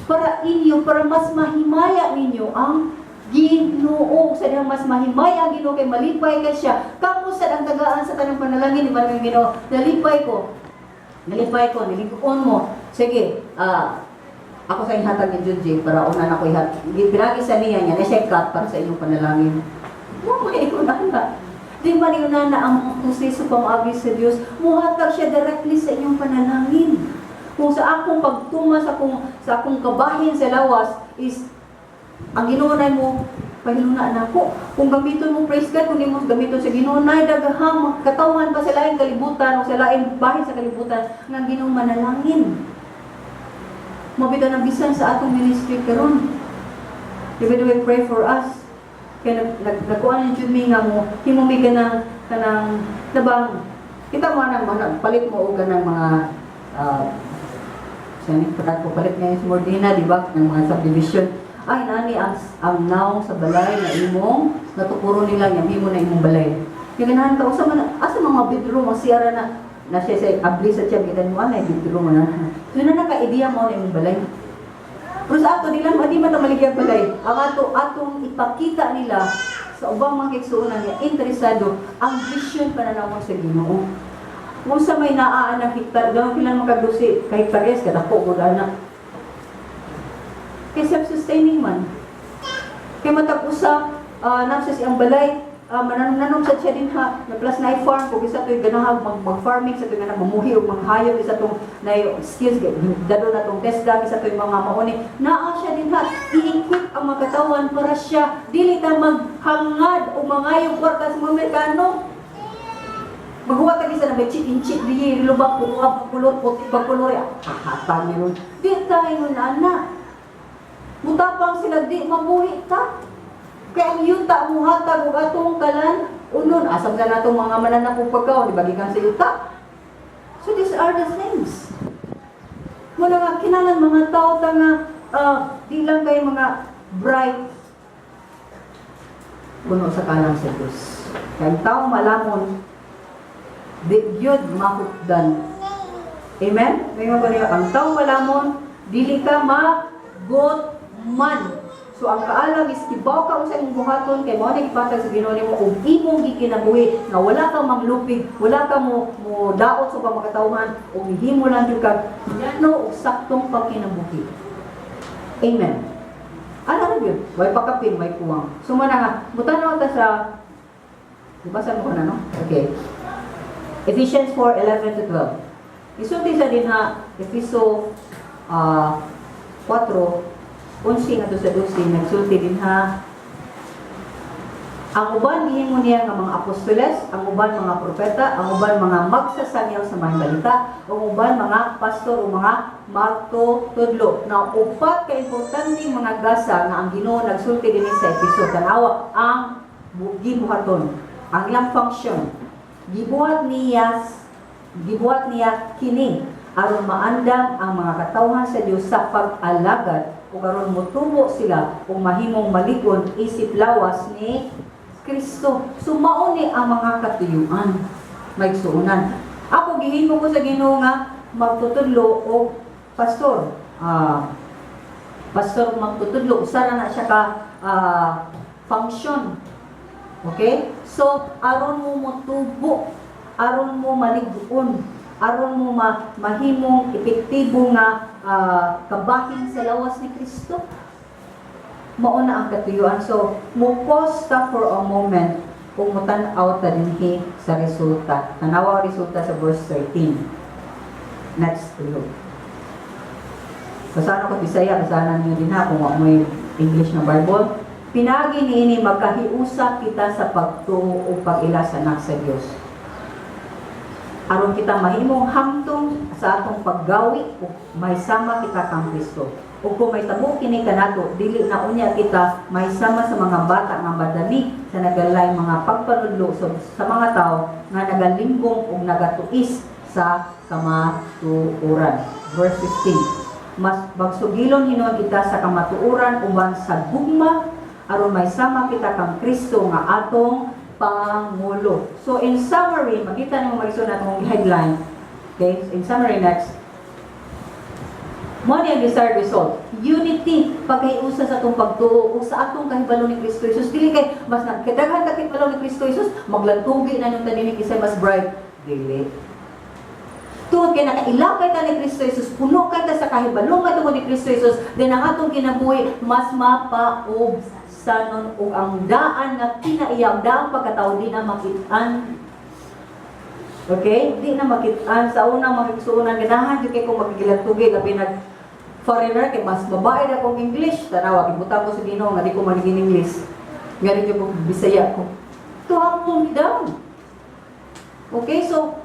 Para inyo, para mas mahimaya ninyo ang Ginoo. Sa dihang mas mahimaya ang Ginoo kay malipay ka siya. Kamo sad ang tagaan sa tanang panalangin di ba ng Ginoo? Nalipay ko. Nalipay ko, niliguon mo. Sige, ako sa ihatag ni Junjing para una na ko ihat. Pinagi sa niya niya, na siya cut para sa inyong panalangin. Mo may na. Di man yun na ang mga proseso pamaagi sa Dios. Muhatag siya directly sa inyong panalangin. Kung sa akong pagtuma sa akong kabahin sa lawas is ang Ginoo na mo pahiluna na ako. Kung gamiton mo, praise God, kung nimo gamiton sa Ginoo na daghang katawan pa sa laing kalibutan o sa laing bahin sa kalibutan nga ang Ginoo manalangin. Mabita na bisan sa atong ministry karon. Di ba we pray for us? Kaya nagkuan ni jud mi nga mo himo mi kanang kanang nabang kita mo anang mga palit mo og kanang mga sa ni ko palit ngayon sa Mordina, di ba, ng mga subdivision. Ay, nani ang naong sa balay na imong natukuro nila nga himo na imong balay. Kaya ganahan ka usa man asa mga bedroom ang siyara na na siya sa abli sa tiyan kita mo anay bedroom na. So na naka-ideya mo na imong balay. Pero sa ato nila, di man ta maligyag balay. Ang ato atong ipakita nila sa ubang mga kaigsuonan nga interesado ang vision pananaw sa Ginoo. Kung sa may naa ng hektar, gawin kailan makagdusi ka hektares, kadako ko na. Kay self-sustaining man. Kay matag usa, nasa siyang balay, mananong-nanom sa siya din ha, na plus na farm, kung isa to'y ganahag mag-farming, sa to'y ganahag mamuhi o manghayop, isa tong na skills, dado na tong TESDA, isa to'y mga mauni, naa siya din ha, i-equip ang mga katawan para siya, dili ta maghangad o mangayong kwarta sa mga Amerikano. Maghuwa ka sa na may chit in chit, di lubak, puno, kulor, puti, pagkulor, hahatan nyo. Di tayo na. Mutapang sila, di mabuhi ta. Kaya ang yuta mo hatag ug atong kalan unon asam sa natong mga mananap og pagkaon di ba gikan sa yuta. So these are the things. Muna nga kinahanglan mga tao ta nga di lang kay mga bright puno sa kalam sa Diyos. Kaya ang tao malamon, di gyud mahupdan. Amen? May mga niyo, ang tao malamon, dili ka magutman. So ang kaalam is kibaw ka unsa imong buhaton kay mao na gipatag sa Ginoo nimo ug imong gikinabuhi nga wala ka manglupig, wala ka mo mo daot sa ubang makatawhan ug himo lang jud kag yano og saktong pagkinabuhi. Amen. Ano Klaro yun. Way pakapin, may kuwang. So mao na nga, mutanaw ta sa, ibasa mo ko na, no? Okay. Ephesians 4, 11 to 12. Isulti sa dinha, Efeso 4, 11 ngadto sa 12, nagsulti dinha, ang uban gihimo niya nga mga apostoles, ang uban mga propeta, ang uban mga magsasangyaw sa mga balita, ang uban mga pastor o mga magtutudlo. Now, upat ka importante mga gasa nga ang Ginoo nagsulti dinhi sa Efeso. Tanawa ang gibuhaton, ang ilang function. Gibuhat niya kini aron maandam ang mga katawhan sa Dios sa pag-alagad ug aron motubo sila ug mahimong malig-on isip lawas ni Kristo. So mao ni ang mga katuyuan, maigsuonan. Ako, gihimo ko sa Ginoo nga magtutudlo o pastor. Pastor magtutudlo, usa na na siya ka function. Okay? So aron mo motubo, aron mo malig-on, aron mo mahimong epektibo nga kabahin sa lawas ni Kristo, mao na ang katuyuan. So, mo pause ta for a moment kung mutan-aw ta dinhi sa resulta. Tanawa ang resulta sa verse 13. Next tulo. Basahan ko Bisaya, basahan niyo din ha kung wa mo'y English na Bible. Pinagi niini magkahiusa kita sa pagtuo o pag-ila sa anak sa Dios. Aron kita mahimong hamtong sa atong paggawi ug mahisama kita kang Kristo. Ug kung may tabo kini kanato, dili na unya kita mahisama sa mga bata nga madali sa nagalay mga pagpanudlo sa mga tao nga nagalimbong ug nagatuis sa kamatuoran. Verse 15. Mas magsugilon hinuon kita sa kamatuoran uban sa gugma aron mahisama kita kang Kristo nga atong Pangulo. So in summary, makita nimo, mga atong headline. Okay, in summary, next. Mao ni ang desired result. Unity, pagkahiusa sa atong pagtuo ug sa atong kahibalo ni Kristo Jesus. Dili kay mas kadaghan ka kahibalo ni Kristo Jesus, maglantugi na nung tanin kisay mas bright. Dili. Tungod kay nakaila kay ta ni Kristo Jesus, puno kay ta sa kahibalo nga tungod ni Kristo Jesus, then ang atong kinabuhi mas mapaubsanon ug ang daan nga kinaiya, ang daang pagkatao di na makit-an. Okay? Di na makit-an. Sa unang mga igsuonan, ganahan jud kay kung maggilantugi, labi nag foreigner, kay mas babae na akong English. Tanawa, gibutang ko sa Ginoo nga di ko maligin English. Nga rin yung Bisaya ko. To humble me down. Okay, so,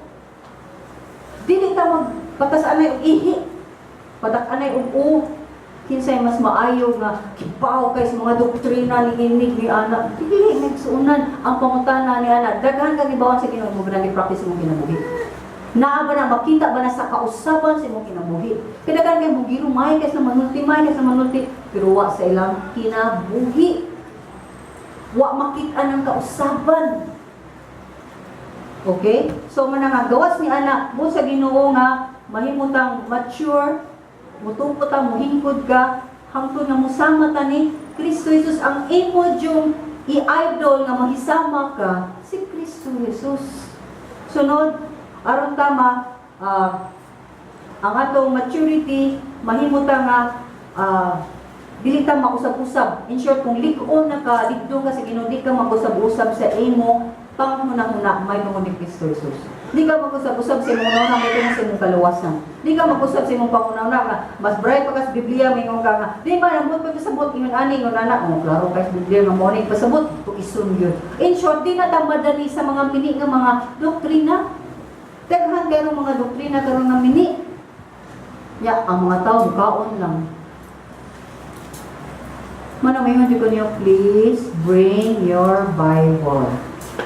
dili ta magpatas anay og ihi. Patak anay og u. Kinsay mas maayo nga kibaw kay sa mga doktrina ni inig ni ana. Dili, nagsuunan ang pangutana ni ana. Daghan kang ibawan sa Ginoo mo ba practice imong kinabuhi. Naa ba na makita ba na sa kausaban sa imong kinabuhi? Kaya daghan kay mo girumay kay sa manulti, may kay sa manulti, pero wa sa ilang kinabuhi. Wa makita ng kausaban. Okay? So man nga gawas ni ana mo sa Ginoo nga mahimutang mature, mutubo ta, muhingkod ka hangtod nga musama ta ni Kristo Jesus. Ang imo yung i-idol nga mahisama ka si Kristo Jesus. Sunod, aron tama ang atong maturity, mahimo ta nga dili ta mausab-usab. In short, kung lig-on na ka, ligdo ka sa Ginoo, di ka mag-usab-usab sa imo panghuna-huna may tungod ni Kristo Jesus. Di ka mag-usab-usab sa imong una may tungod sa imong kaluwasan. Di ka mag-usab sa imong panghuna-huna nga mas bright pa ka sa Biblia, maingon ka nga di ba namot pa pasabot ingon ani, ingon ana. Oh, klaro kay sa Biblia nga mo ni pasabot ison yun. In short, di na ta madali sa mga mini nga mga doktrina. Daghan kayo mga doktrina karon nga mini. Ya, ang mga tao mukaon lang. Mana mayon ko niyo, please bring your Bible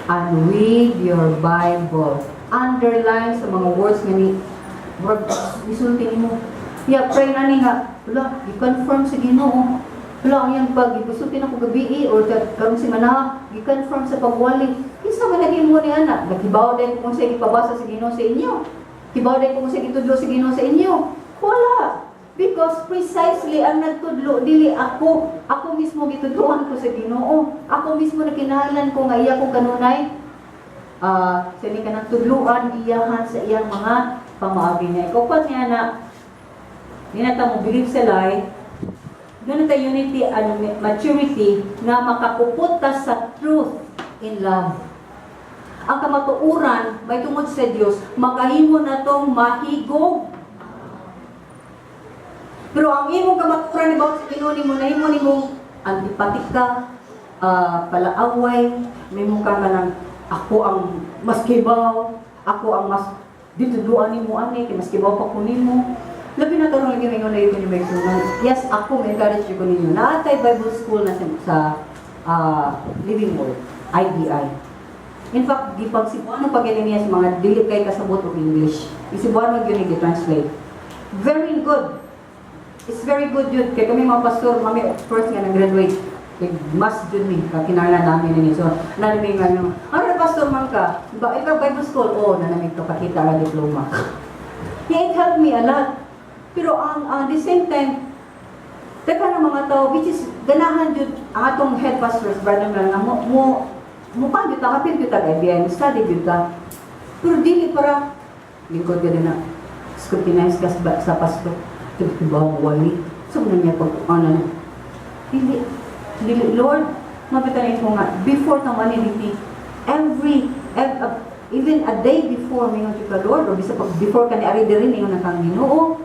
and read your Bible. Underline sa mga words nga ni word isulti nimo. Ya, pray na ni nga, wala, i-confirm sa Ginoo. Wala, ang iyang pag isulti na ko gabi or karong semana, i-confirm sa pagwali. Kinsa man naging mo ni ana? Naghibaw din kung sa ipabasa sa Ginoo sa inyo. Hibaw din kung sa gitudlo sa Ginoo sa inyo. Wala. Because precisely ang nagtudlo dili ako, ako mismo gitudloan ko sa Ginoo. Ako mismo nakinahanglan ko nga iya ko kanunay sa ni kanang tudluan, giyahan sa iyang mga pamaagi niya. Ikaw pa niya na di na ta mo believe sa lie, Doon na tayo unity and maturity nga makapupot ta sa truth in love. Ang kamatuoran may tungod sa Dios makahimo natong mahigog. Pero ang imong kamatuoran about sa Ginoo nimo, nahimo nimong antipatik ka, palaaway, may ka nga ako ang mas kibaw, ako ang mas ditudluan nimo ani kay mas kibaw pa ko nimo. Labi na karon lagi may ngunay ko ni may sunan. Yes, ako may encourage ko ninyo. Naa tay Bible school na sa Living Word, IBI. In fact, gipag Cebuano pa gani niya sa mga dili kay kasabot og English. I-Cebuano gyud ni translate. Very good. It's very good yun. Kay kami mga pastor, mami first nga nag-graduate. Kay mas jud mi, kakinahanglan namin ni. So, nanami nga ano, ano na pastor man ka? Ba, ikaw Bible school? Oo, oh, nanami ko pakita ang diploma. Yeah, it helped me a lot. Pero ang the same time, daghan ng mga tao, which is, ganahan jud ang atong head pastors, Brother Mel, nga mo pa jud ta, kapil jud ta kay IBI, study jud ta. Pero dili para, lingkod ka din na, scrutinize ka sa pastor. Diba, wali? So, na niya pag, ano na. Dili, dili, Lord, mabitanin ko nga, before ta maniliti, even a day before, mingon ka, Lord, o bisa pag before ka ni ari diri, ningon na kang Ginoo,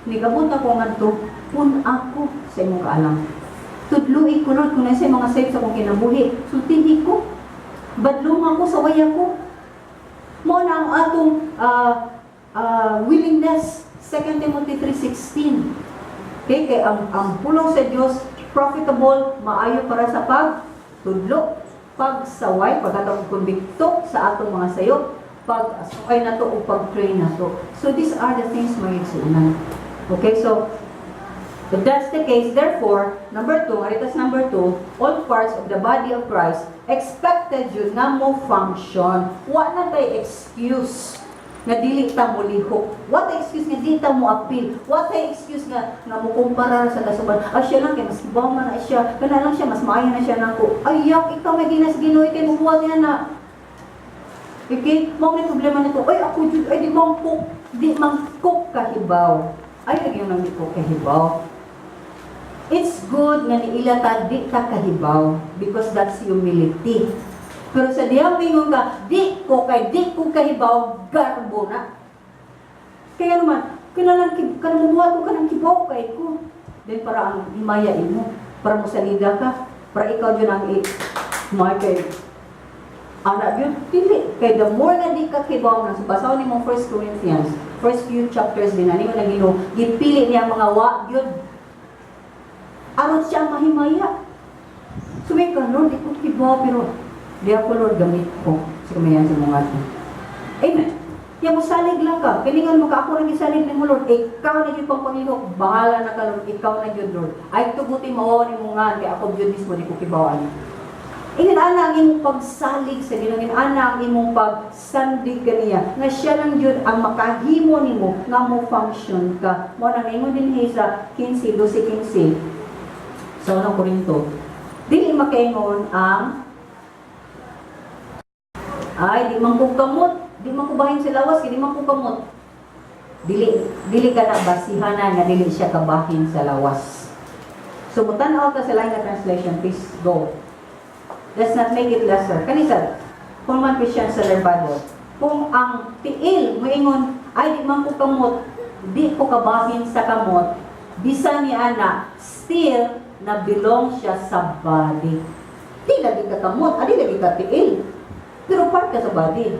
nigabot ako ngadto, pun ako sa imong kaalam. Tudloi ko, Lord, kung nasa mga safe sa akong kinabuhi, sultihi ko. Badlong ako sa waya ko. Mao na ang atong willingness, 2 Timothy 3:16. Okay, kay ang pulong sa Dios profitable, maayo para sa pagtudlo, pagsaway, paghatag og konbikto sa atong mga sayop, pag-asukay nato o pag-train nato. So these are the things, mga igsuonan. Okay, so if that's the case, therefore, number two, aritas number two, all parts of the body of Christ expected yun nga mo function. Wa na tay excuse nga dili ta mo lihok. Wa tay excuse nga dili ta mo appeal. Wa tay excuse nga mo kumpara sa kasuban. Ah, siya lang kay mas kibaw man na siya. Kana lang siya mas maayo na siya nako. Ayaw ikaw may ginas Ginoo kay mubuhat niya na. Okay, mao ni problema nito. Ay, ako jud ay di man ko kahibaw. Ay, lagi yung nang di ko kahibaw. It's good nga niila ta di ta kahibaw because that's humility. Pero sa diyang mingon ka, di ko kay di ko kahibaw, garbo na. Kaya naman, kinalan kanang mubuhat ko kanang kibaw kay ko. Then para ang himaya imo, para mo salida ka, para ikaw jud ang i may kay anak yun, dili. Kay the more nga di ka kibaw na, so basahon nimo 1 Corinthians, first few chapters din, ani na Ginoo, gipili niya ang mga wa gyud. Aron siya ang mahimaya. Sumay ka, "Lord, di ko kibaw, pero di ako, Lord, gamit ko sa kamayan sa mga ato." Amen. Ya mo salig lang ka. Kiningan mo ka, ako nang gisalig nimo, Lord. Ikaw na jud pang pangihok. Bahala na ka, Lord. Ikaw na jud, Lord. Ay tuguti mo ni mo nga kay ako jud mismo di ko kibaw ani. Ingon ana ang imong pagsalig sa Ginoo, ingon ana ang imong pagsandig kaniya nga siya lang jud ang makahimo nimo nga mo function ka. Mo nang ingon din sa 15, 12:15 sa unang Korinto. Dili makaingon ang ay di man ko kamot, di man ko bahin sa lawas, kay di man ko kamot. Dili dili ka na basihanan nga dili siya kabahin sa lawas. So mutan-aw ka sa lain nga translation, please go. Let's not make it lesser. Kani sa Holman Christian Standard Bible. Kung ang tiil moingon ay di man ko kamot, di ko kabahin sa kamot, bisan ni ana, still na belong siya sa body. Di lagi ka kamot, adi lagi ka tiil. Pero part ka sa body.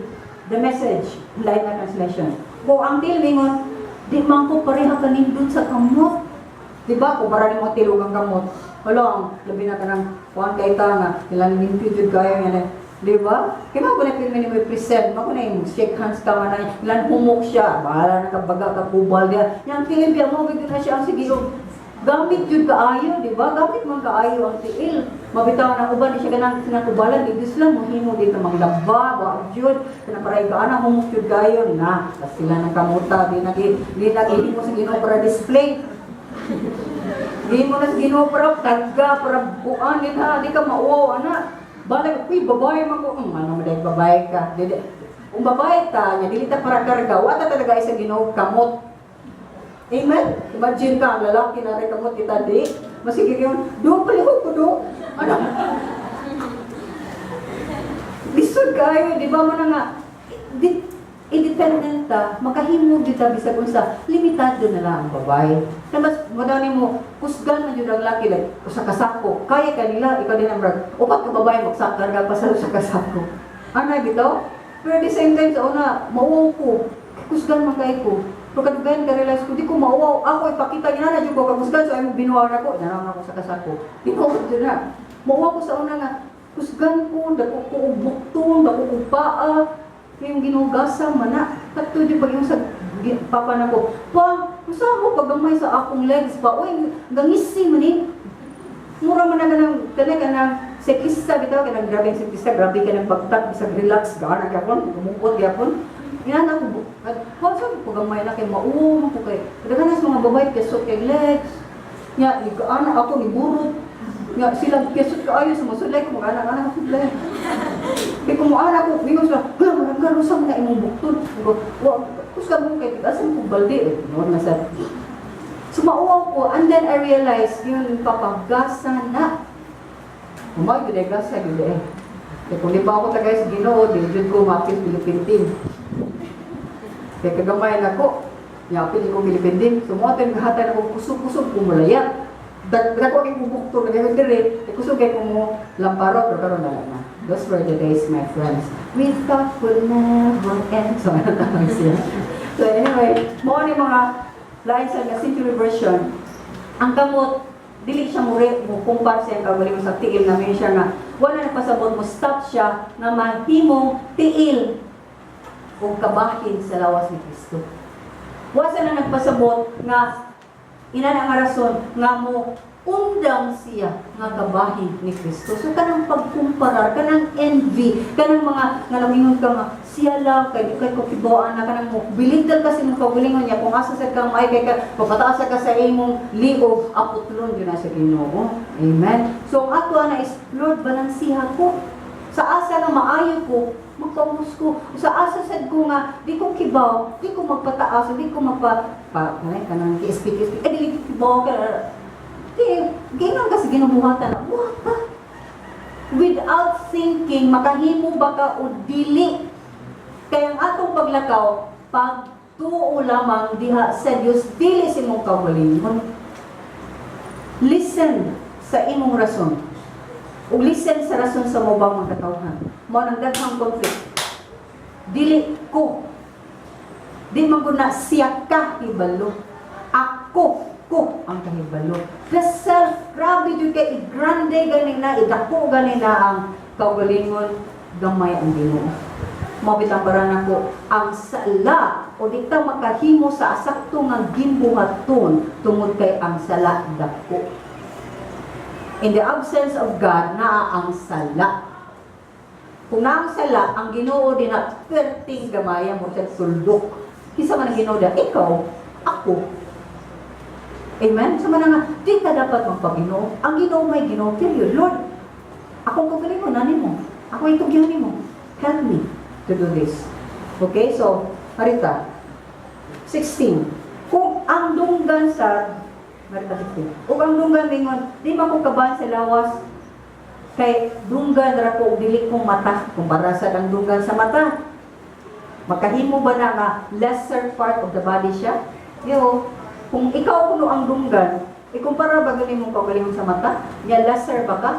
The Message, lain na translation. Kung ang tiil mingon, di man ko pareha kanindot sa kamot. Di ba? Kung para nimo tilog ang kamot. Wala ang labi na kanang kuan kay ta nga ilang limpyo jud kayo yan eh. Di ba? Kaya mo na pirmi nimo i-present, mo na yung shake hands ka man na ilan humok siya, bahala na ka baga ka kubal diya. Yang tiil biya mo gyud na siya ang sige og gamit jud kaayo, di ba? Gamit man kaayo ang tiil. Mabitaw na uban di siya ganang sinakubalan, di gusto lang mohimo dito manglaba, wa jud kana paray ka ana humok jud kaayo na. Tas sila nang kamuta, di nag sa Ginoo para display. Di mo na sa Ginoo para tagga, para buan din ha, di ka mauwaw ana. Balay, uy, babae man ko. Ano mo dahil babae ka. Dili, kung babae ta, nya dili ta para karga, wala talaga sa Ginoo kamot. Amen? Imagine ka, ang lalaki na rin kamot kita, di. Masige kayo, "Do, palihog ko, do." Ano? Lisod kayo, di ba mo na nga, di, independent ta, makahimo gyud ta bisag unsa, limitado na lang ang babae. Na mas mo daw nimo kusgan man jud ang laki, like usa ka sako, kaya kanila, ikaw din ang brag, upat ka babae magsakarga pa sa usa ka sako. Ana bitaw? Pero at the same time, sa una, mauwaw ko. Kusgan man kay ko. Pero kadugayan ka realize ko, di ko mauwaw. Ako ipakita, ginana jud ko kakusgan, so ay mo binuwaw na ko. Nanaw na ko sa kasako. Tinuod jud na. Mauwaw ko sa una nga, kusgan ko, dako ko og bukton, dako og paa, yung ginugasa man na. Tatto di pag yung sa papa na ko, "Pa, usa mo pagamay sa akong legs pa, uy, gangisi man eh." Mura man na kanang, kani kanang siklista bitaw, kanang grabe ang siklista, grabe ka ng bagtak, bisag relax, gaana gyapon, gumukot gyapon. Inana ko, pa sa pagamay na kay mauwo man ko kay. Kadaghan sa mga babae kesot kay legs. Nya, ana ako ni burot. Nga sila kesot kaayo sa mosulay ko mga anak anak sulay. Kay kung moana ko, mingon sila, "Hala, marangga sa mga imong bukton." Ko, "Wa, kusgan mo kay tigasan ko balde." Eh, noon na sa So mauwaw ko, and then I realized, yun, papagasa na. Umay, gud gasa, gud eh. Kaya kung di pa ako tagay sa Ginoo, di jud ko mapil Philippine team. Kaya kagamay na ko, yapil ko Philippine team. So mo atin gahatan ako kusog-kusog kumulayat. Dag dako kay bubukto na gayon dire, kay kusog kay ko mo lamparo, pero karon na na. Those were the days, my friends. We thought would never end. So, ano tawag siya. So anyway, mo ni mga lain sa nga Century Version, ang kamot, dili siya mo mo kumpara sa iyang kaugalingon sa tiil na may siya nga wala na pasabot mo stop siya nga mahimong tiil o kabahin sa lawas ni Kristo. Wa sa na nagpasabot nga ina na nga rason nga mo undang siya nga kabahin ni Kristo. So kanang pagkumparar, kanang envy, kanang mga nga namingon ka nga siya lang kay di kay ko kibaw na kanang mo bilidal kasi mong kaugalingon niya kung asa sa kang may kay ka papataas ka sa imong liog, aputlon yun na sa Ginoo. Amen. So ang ato ana is, "Lord, balansiha ko. Sa asa nga maayo ko, magpaubos ko. Sa asa sad ko nga di ko kibaw, di ko magpataas, di ko magpa pa kanang kanang speak speak eh, dili ko kibaw ka." Di gingon kasi ginubuhatan na buhat without thinking makahimo ba ka o dili, kay ang atong paglakaw pagtuo lamang diha sa Dios, dili sa imong kaugalingon. Listen sa imong rason ug listen sa rason sa mobang mga katawhan. Mao nang daghang conflict. Dili ko, di man gud na siya kahibalo, ako ko ang kahibalo. The self, grabe jud kay i-grande gani na, idako gani na ang kaugalingon, gamay ang Ginoo. Mao bitang para nako ang sala o di ta makahimo sa asakto nga gimbuhaton tungod kay ang sala dako. In the absence of God, naa ang sala. Kung naa ang sala, ang Ginoo din na perting gamaya mo sa tuldok. Kinsa man ang Ginoo da? Ikaw, ako. Amen? Sa man nga, di ka dapat magpaginoo. Ang Ginoo may Ginoo, period. "Lord, akong kaugalingon, nani mo. Ako itugyan nimo. Help me to do this." Okay, so, harita. 16. Kung ang dunggan sa Marita 16. Ug ang dunggan mingon, "Di man ko kabahin sa lawas kay dunggan ra ko ug dili ko mata." Kumpara sa ang dunggan sa mata. Makahimo ba na nga lesser part of the body siya? Yo, kung ikaw kuno ang dunggan, ikumpara ba gani mong kaugalingon sa mata? Nya lesser ba ka?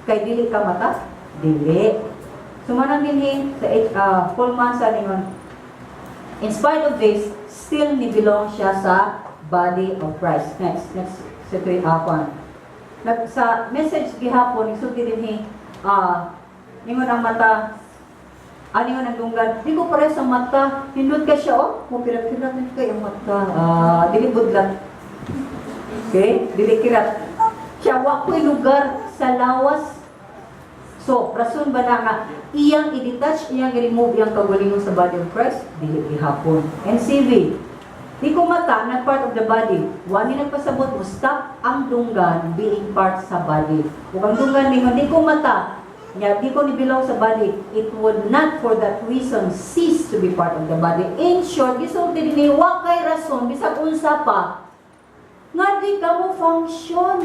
Kay dili ka mata? Dili. Sumanang dinhi sa Holman sa ningon, in spite of this, still ni belong siya sa body of Christ. Next, next, sa kwan. Nag, sa message gihapon, isulti dinhi, ningon ang mata, ningon ang dunggan, "Di ko pare sa mata, hindot ka siya, oh, mo pirat-pirat nito kay ang mata, dili budlat." Okay? Dili kirat. Siya, wa ko'y lugar sa lawas. So, rason ba na nga, iyang i-detach, iyang i-remove iyang kaugalingon sa body of Christ? Dili gihapon. NCV, "Di ko mata, not part of the body." Wa ni nagpasabot mo stop ang dunggan being part sa body. Ug ang dunggan ningon, "Di ko mata, nya di ko ni belong sa body," it would not for that reason cease to be part of the body. In short, gisulti dinhi, wa kay rason bisag unsa pa. Nga di ka mo function.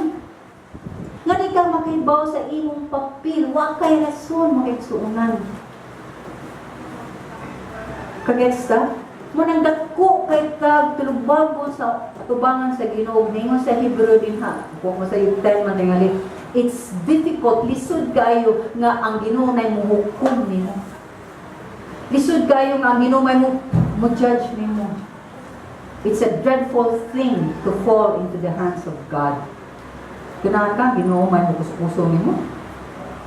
Nga di ka makibaw sa imong papel. Wa kay rason, mga igsuunan. Kagets ta? Mao nang dako kay tag tulubagon sa atubangan sa Ginoo. Ningon sa Hebrew din ha. Kung mo sa 10 man tingali. It's difficult, lisod kayo nga ang Ginoo nay muhukom nimo. Lisod kayo nga ang Ginoo may mo judge nimo. It's a dreadful thing to fall into the hands of God. Ganahan ka, Ginoo may mukuskuso nimo.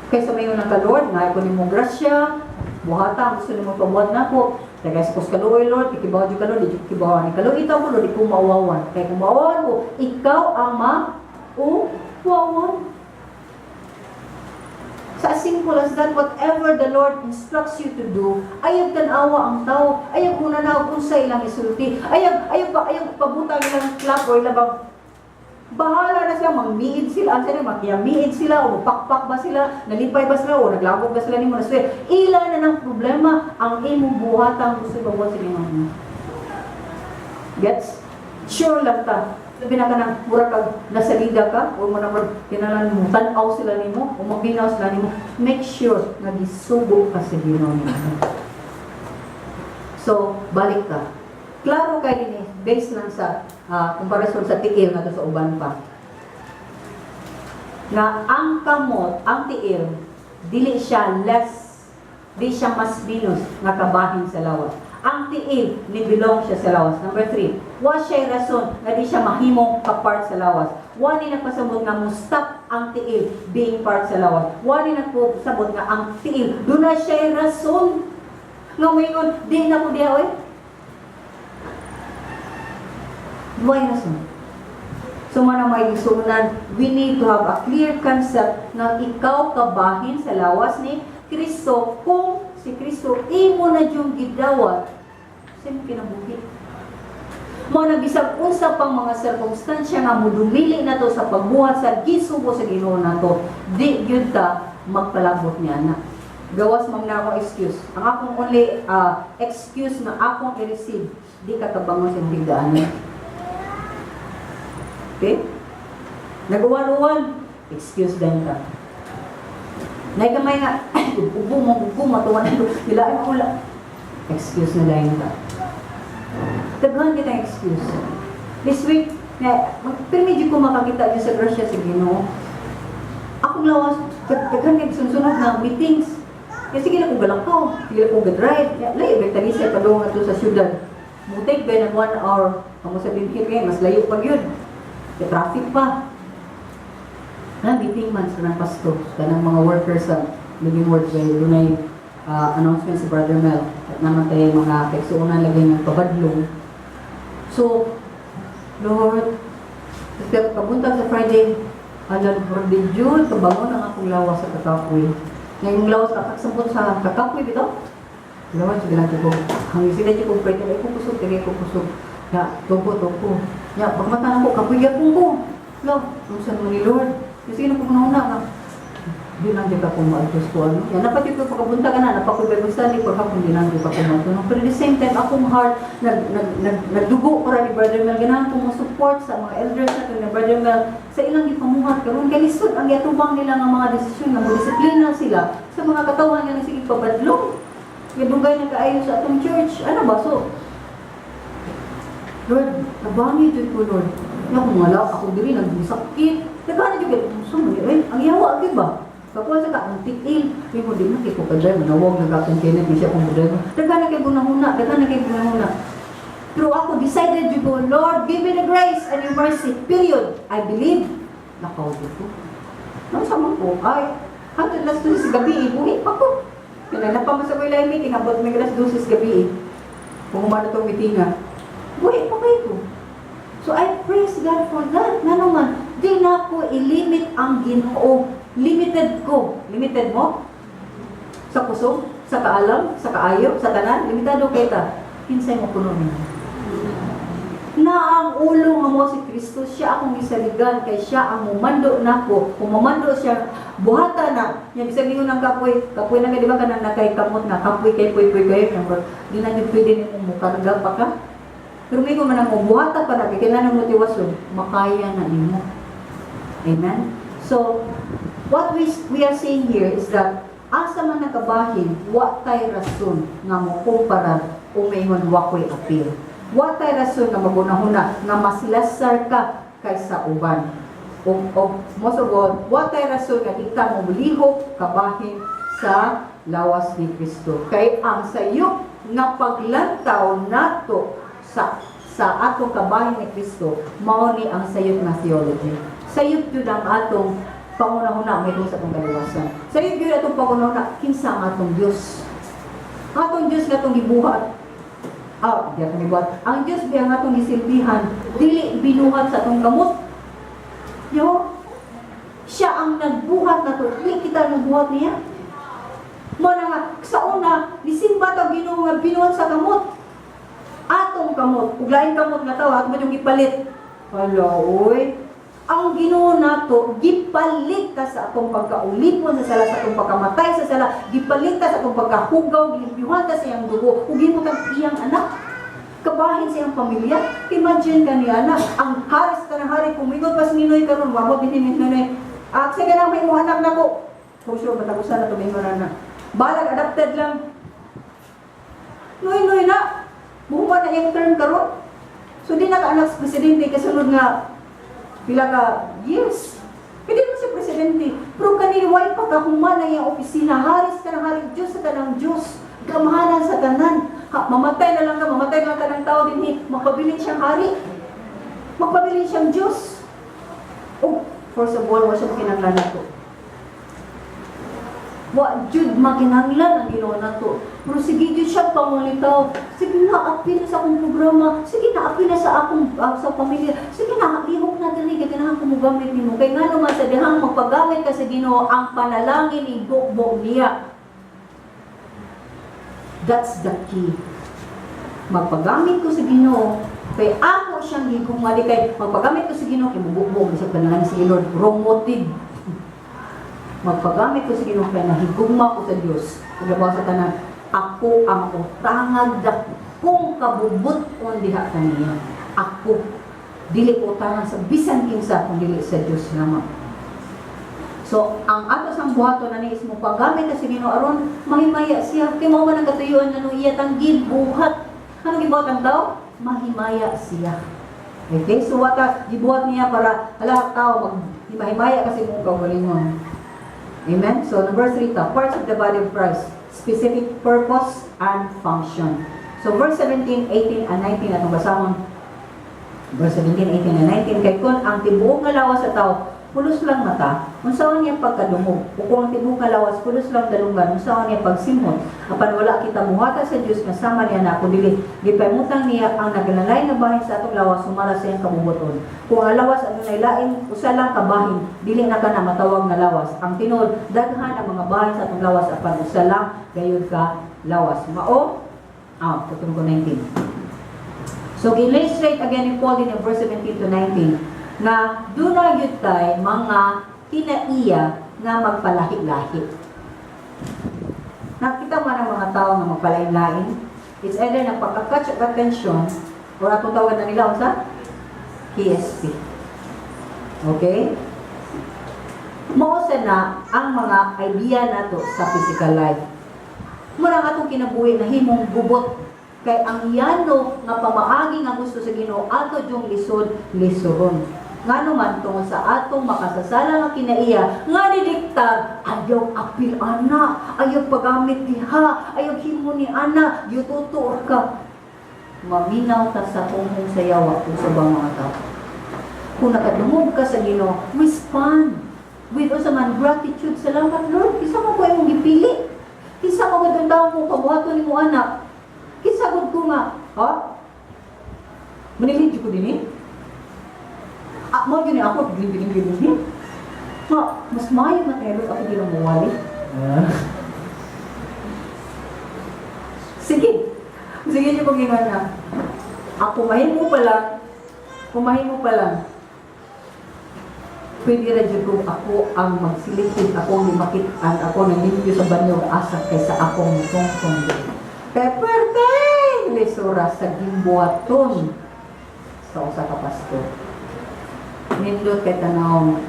Kaysa mayon ka, "Lord, nga ko nimo grasya, buhata ang gusto nimo pabuhat nako. Tagay sa kaluoy, Lord, kikibaw jud ka, Lord, di jud kibaw ni kaluoy ko, Lord, di ko mauwawan. Kay kung mauwawan ko, ikaw ang mauwawan." Sa as simple as that, whatever the Lord instructs you to do, ayaw tanawa ang tao, ayaw una na kung sa ilang isulti, ayaw pabutang ilang clap or ilang bang. Bahala na sila, mangmiid sila, ang sila, makiyamiid sila, o pakpak ba sila, nalipay ba sila, o naglagog ba sila nimo na sila. Ila na ng problema ang imong buhatang gusto ipabuhat sa Ginoo. Gets? Sure lang ta. Sabi na ka ng mura kag nasalida ka, o mo na murag kinalan mo, tan-aw sila nimo, o magbinaw sila nimo, make sure nga gisugo ka sa Ginoo nimo. So, balik ka. Klaro kay din eh, based lang sa comparison sa tiil nga sa uban pa. Nga ang kamot, ang tiil, dili siya less, di siya mas minus nga kabahin sa lawas. Ang tiil, ni belong siya sa lawas. Number 3, wa siya rason nga di siya mahimong kapart sa lawas. Wa ni nagpasabot nga mo stop ang tiil being part sa lawas. Wa ni nagpasabot nga ang tiil, duna siya rason nga moingon, "Di na ko diha oy." Why rason? So man ang mga igsuonan, we need to have a clear concept nga ikaw kabahin sa lawas ni Kristo kung si Kristo imo na yung gidawat sa imong kinabuhi. Mao na bisag unsa pang mga sirkumstansya nga mudumili nato sa pagbuhat sa gisugo sa Ginoo nato, di gyud ta magpalabot niya na. Gawas man na akong excuse. Ang akong only excuse na akong i-receive, di ka kabangon sa imong higdaanan. Okay? Nag-uwan-uwan, excuse din ka. Nay kamay nga, ubo mo, ubo, matuwa na hilain mo wala. Excuse na dahil ka. Daghan kita excuse. This week, nga, pero medyo ko makakita dyan sa grasya sa Ginoo. Akong lawas, daghan kay sunod na meetings. Kaya sige na kong galakaw, sige na kong ga-drive. Layo, ba Talisay padung ato sa syudad. Mo take ba ng 1 hour, kamo sa Binhil kay mas layo pa yun. Kaya traffic pa. Na meeting man sa ng pastor, kanang mga workers sa Living Word kay dunay announcement si Brother Mel at naman tayo mga kaigsuonan lagi ng pabadlong. So, Lord, kasi kabuntag sa Friday, ala, Lord, jud, kabango ang akong lawas sa kakapoy. Ngayong lawas kakagsabot sa kakapoy bitaw. Lawas, sige lang ko. Hanggang sila ko pray, kaya ko kusog, kaya ko kusog. Ya, tuko, tuko. Ya, pagmata na ko, kapoy gyapon ko. Lo, unsa mo ni Lord? Kasi na ko na nga. Di lang di ka kung ma-adjust ko ano. Yan, dapat ito pagkabunta ka na, napakoy Bible study, pagkakung di lang di ka kung ma. Pero at the same time, akong heart, nagdugo para ni Brother Mel, ganahan ko mo support sa mga elders na ni Brother Mel, sa ilang gipamuhat karon kay lisod ang giatubang nila nga mga desisyon nga mo disiplina sila sa mga katawhan nga nagsige pabadlong. Nga dugay na kaayo sa atong church. Ano ba? So, Lord, nabangi jud ko, Lord. Nga kung wala ako diri nagsakit. Daghan na jud kay unsa man eh, ang yawa gyud ba? Kakuha sa ka ang tiil, di mo di na kay ko kadrive, manawag na akong Kenneth, di siya akong drive. Daghan na kay gunahuna, daghan na kay gunahuna. Pero ako decided jud ko, "Lord, give me the grace and your mercy." Period. I believe. Nakaw jud ko. Nang sa man ko, ay, hangtod alas 12 sa gabi, eh, buhi pa ko. Kaya napama sa ko meeting, abot may alas 12 sa gabi. Eh. Kung humano tong meeting nga. Buhi pa kayo ko. So I praise God for that. Nga naman, di na ko ilimit ang Ginoo. Limited ko. Limited mo? Sa kusog, sa kaalam, sa kaayo, sa tanan, limitado kay ta. Kinsay mo puno ninyo? Na ang ulo nga mo si Kristo, siya akong gisaligan kay siya ang mumando nako. Kung mumando siya, buhata na. Nya bisag ningon ang kapoy, kapoy na ka, di ba kanang nakay kamot nga kapoy kay puy puy kayo, di na jud pwede nimo mukarga pa ka. Pero may man ang buhata pa na, kay kailangan mo tiwason, makaya na nimo. Amen? So, what we are saying here is that asa man nakabahin, wa tay rason nga mo kumpara o maingon wa ko'y apil. Wa tay rason nga magunahuna nga mas lesser ka kaysa uban. O most of all, wa tay rason nga di ka mo lihok kabahin sa lawas ni Kristo. Kay ang sayop nga paglantaw nato sa atong kabahin ni Kristo, mao ni ang sayop nga theology. Sayop jud ang atong pangunahuna may sa atong kaliwasan. Sayop jud atong pangunahuna kinsa ang atong Dios. Ang atong Dios nga atong gibuhat. Ah, di atong gibuhat. Ang Dios biya nga atong gisilbihan, dili binuhat sa atong kamot. Yo, siya ang nagbuhat nato, dili kita nagbuhat niya. Mo na nga, sa una, nisimba ta Ginoo nga binuhat sa kamot. Atong kamot, ug laing kamot nga tawo, ato ba yung gipalit? Hala, oy. Ang Ginoo nato gipalit ta sa atong pagkaulipon sa sala, sa atong pagkamatay sa sala, gipalit ta sa atong pagkahugaw, gilimpyuhan ta sa iyang dugo, ug gihimong iyang anak. Kabahin sa iyang pamilya. Imagine ka niya na, ang hari sa tanang hari, kung mingon pas Ninoy karon, wabot din ni Ninoy. Ah, sige na, may mo anak nako. Kung sure, matagusan na ito, may na. Balag, adopted lang. Noy, noy na. Buhuman na iyang term karon. So, di na ka anak sa presidente, kasunod nga, pila ka years. Pwede mo siya presidente. Pero kanil, way pa ka human ang iyang opisina. Hari sa tanang hari, Diyos sa tanang Diyos. Gamhanan sa tanan. Ha, mamatay na lang ka, mamatay na lang ka ng tao din, magpabilin siyang hari. Magpabilin siyang Diyos. Oh, first of all, wa siya makinahanglan nato. Wa jud makinahanglan ang Ginoo nato. Pero sige jud siya pangulitaw. Sige na, apil na sa akong programa. Sige na, apil na sa akong sa pamilya. Sige na, lihok na diri kay ganahan ko mogamit nimo. Kay ngano man sa dihang magpagamit ka sa Ginoo, ang panalangin ibukbok niya. That's the key. Magpagamit ko sa Ginoo kay ako siyang gigugma, di kay magpagamit ko sa Ginoo kay mubukbok sa panalangin si Lord. Wrong motive. Magpagamit ko sa Ginoo kay nahigugma ko sa Dios. Ug labaw sa tanan, ako ang utangag dakong kabubut-on diha kaniya. Ako dili ko utangan sa bisan kinsa kung dili sa Dios lamang. So, ang ato sang buhaton na ni is mo paggamit sa Ginoo aron mahimaya siya. Kay mao man ang katuyuan nga iya tang gibuhat. Ano gibuhat ang tao? Mahimaya siya. Okay, so wata gibuhat niya para hala tao maghimaya kasi mong kaugalingon. Amen? So, number 3 ta, parts of the body of Christ, specific purpose and function. So, verse 17, 18, and 19 atong basahon. Verse 17, 18, and 19, kay kung ang tibuok nga lawas sa tao, pulos lang mata, unsaon niya pagkadungog? O kung ang tibuok nga lawas, pulos lang dalunggan, unsaon niya pagsimhot? Apan wala kita muhatag sa Dios nga sama niya na, kundi gipahimutang niya ang naglain nga bahin sa atong lawas sumala sa iyang kabubuton. Kung ang lawas adunay lain usa lang ka bahin, dili na kana matawag nga lawas. Ang tinuod, daghan ang mga bahin sa atong lawas apan usa lang gayud ka lawas. Mao, tutong ko 19. So, illustrate again ni Paul in verse 17 to 19 nga duna gyud tay mga kinaiya nga magpalahi-lahi. Nakita mo ng mga tao nga magpalain-lain? It's either na pagka-catch of attention or atong tawagan na nila unsa? PSP. Okay? Mao sa na ang mga idea nato sa physical life. Mura nga atong kinabuhi na himong gubot kay ang yano nga pamaagi nga gusto sa Ginoo ato jung lisod lisoron. Ngano man tungod sa atong makasasala nga kinaiya nga nidiktar ayaw apil ana, ayaw pagamit diha, ayaw himo ni ana, yututo ka. Maminaw ta sa pungong sa yawa kung sa bang mga tao. Kung nakadungog ka sa Ginoo, respond with unsa man gratitude. Salamat, Lord, kinsa mo ko imong gipili. Kinsa mo gud ang tawo kung pabuhaton nimo anak. Kinsa gud ko nga, ha? Manilid ko dinhi. Ah, mo gyud ni ako bilin bilin bilin. Ma, mas maayo na kay Lord ako di lang muwali. Sige. Sige niyo kong ingon na. Ako mahimo pa lang, kung mahimo pa lang, pwede ra jud kung ako ang magsilipid, ako ang limakit-an, ako nang limpyo sa banyo asa kaysa akong mutungtong. Kaya pwerte, lisura sa gimbuhaton. sa usa ka pastor. Nindot kay tanawon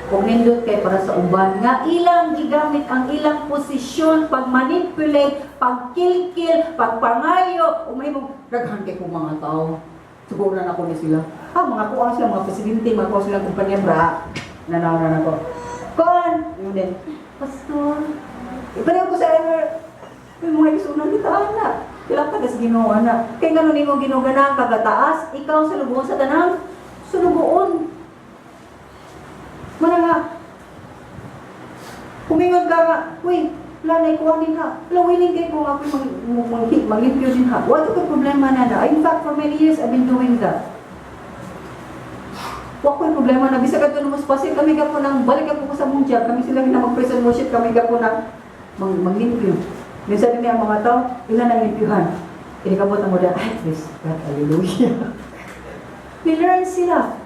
ug nindot kay para sa uban nga ilang gigamit ang ilang posisyon pag manipulate, pagkilkil, pagpangayo, ug mahimong daghan kay kong mga tao. Siguro na ako ni sila. Ah, mga kuha sila, mga presidente, mga kuha sila kumpanya, bra. Nanaw na ako. Kuan! Yun din. Pastor, ipareho ko sa error. May mga isunan kita, anak. Kailangan ka sa Ginoo, anak. Kaya nga nun imong Ginoo ganang kagataas, ikaw sa lubuon sa tanang, sulugoon. Mana nga, humingon ka nga, "Uy, wala na ikuha din ha. Wala, willing kayo kung ako'y manglimpyo din ha." Wala ko problema na na. In fact, for many years, I've been doing that. Wa ko'y problema na. Bisag adto mas pasil kami ka po nang balik ako ko sa mong job. Kami sila na mag-praise and worship, kami ka po na manglimpyo. Minsan din ang mga tao, ilan ang limpyuhan. Inikabot ang muda, ay, praise God, hallelujah. Ni-learn sila.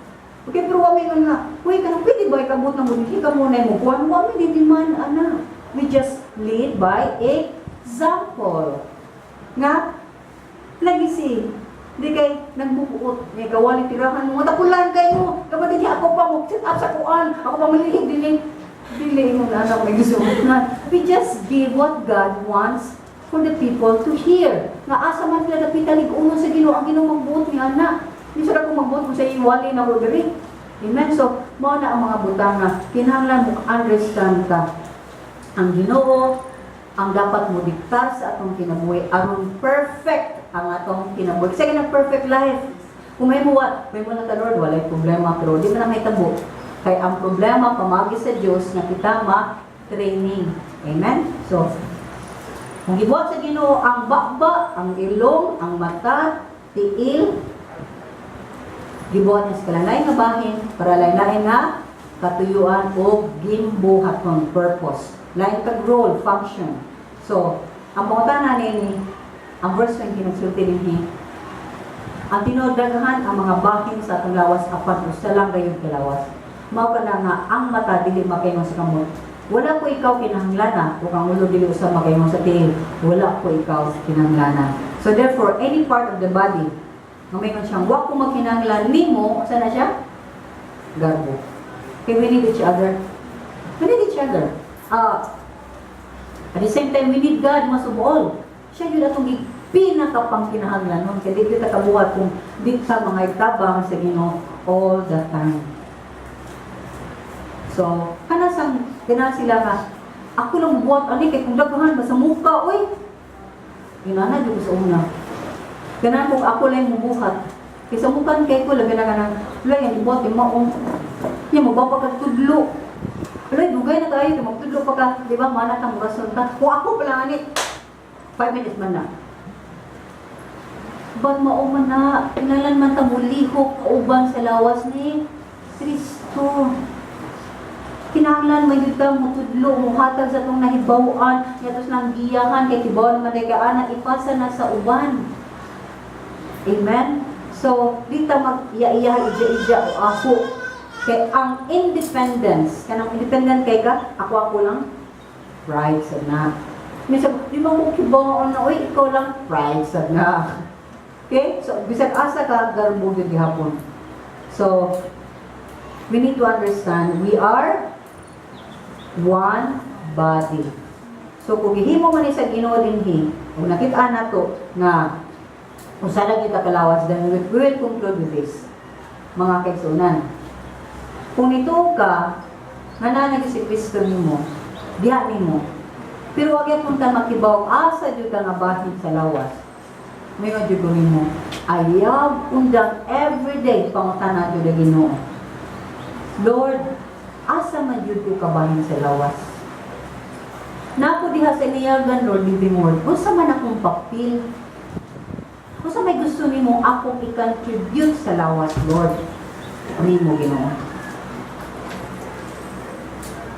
Okay, pero wa may nga, "Uy, kanang pwede ba ikabot na mo, hindi ka muna mo, kuhan, wa may demand, ana." We just lead by example. Nga, lagi si, di kay nagbubuot, ngay gawali tirahan mo, tapulan kayo, kapatid niya, ako pa mo, set up sa kuan, ako pa malihig, dili, dili mo na anak, may gusto na. We just give what God wants for the people to hear. Nga asa man sila dapita lig-uno sa Ginoo, ang Ginoo magbuot ni ana. Di sila kung magbuot kung sa iwali na ko diri. Amen. So, mao na ang mga butang nga kinahanglan mo understand ka. Ang Ginoo ang dapat mo diktar sa atong kinabuhi aron perfect ang atong kinabuhi. Kasi kanang perfect life. Kung may mo may mo na ta Lord, walay problema, pero di man na mahitabo. Kay ang problema pamagi sa Dios nga kita ma training. Amen. So, kung gibuhat sa Ginoo ang baba, ang ilong, ang mata, tiil, gibuhat niya sa lain nga bahin para lain-lain nga katuyuan o gimbuhaton, purpose. Lain kag role, function. So, ang pangutana nini, ang verse 20 nagsulti dinhi, ang tinuod daghan ang mga bahin sa atong lawas apan usa lang gayud ka lawas. Mao kana nga ang mata dili makaingon sa kamot, "Wala ko ikaw kinahanglan," ug ang ulo dili usab makaingon sa tiil, "Wala ko ikaw kinahanglan." So therefore, any part of the body nga maingon siyang wa ko makinahanglan nimo, usa na siya? Garbo. Okay, we need each other. We need each other. At the same time, we need God most of all. Siya yun atong pinakapangkinahanglan nun. Kaya di kita kabuhat kung di ka mga itabang sa Ginoo all the time. So, kanasang, kana sila nga, ako lang buhat ani kay kung daghan ba sa muka, uy. Inana jud ko sa una. Ganahan kung ako lang mubuhat. Kay sa mukan kay ko labi na kanang, wala yan ibuhat kay maong. Nya magbapa kag tudlo. Wala dugay na tayo kay magtudlo pa ka, di ba? Mana kang rason ta. Kung ako pa lang ani, 5 minutes man na. But mao man na, kinahanglan man ta mulihok kauban sa lawas ni Kristo. Kinahanglan man gyud ka mutudlo, muhatag sa atong nahibaw-an, ngadto nang giyahan kay kibaw naman kay kaana ipasa na sa uban. Amen? So, di ta mag iya-iya, ija-ija o ako. Kay ang independence, kanang independent kay ka, ako-ako lang, pride sad na. Minsan, di ba mo kibaw na, uy, ikaw lang, pride sad na. Okay? So, bisag asa ka, garbo gyud gihapon. So, we need to understand, we are one body. So, kung gihimo man ni sa Ginoo dinhi, kung nakita nato nga kung saan kita kalawas, then we will conclude with this. Mga kaigsunan. Kung nituo ka, nga naa na si Kristo nimo, diha nimo. Pero wag yan kung ta makibaw, asa jud ka nga bahin sa lawas. Mayo jud ko nimo. Ayaw undang everyday pangutana jud ang Ginoo. Lord, asa man jud ko kabahin sa lawas? Nako diha sa Iniyagan, Lord, Living Word. Unsa man akong papel? Unsa may gusto nimo akong i-contribute sa lawas, Lord? Nimo Ginoo.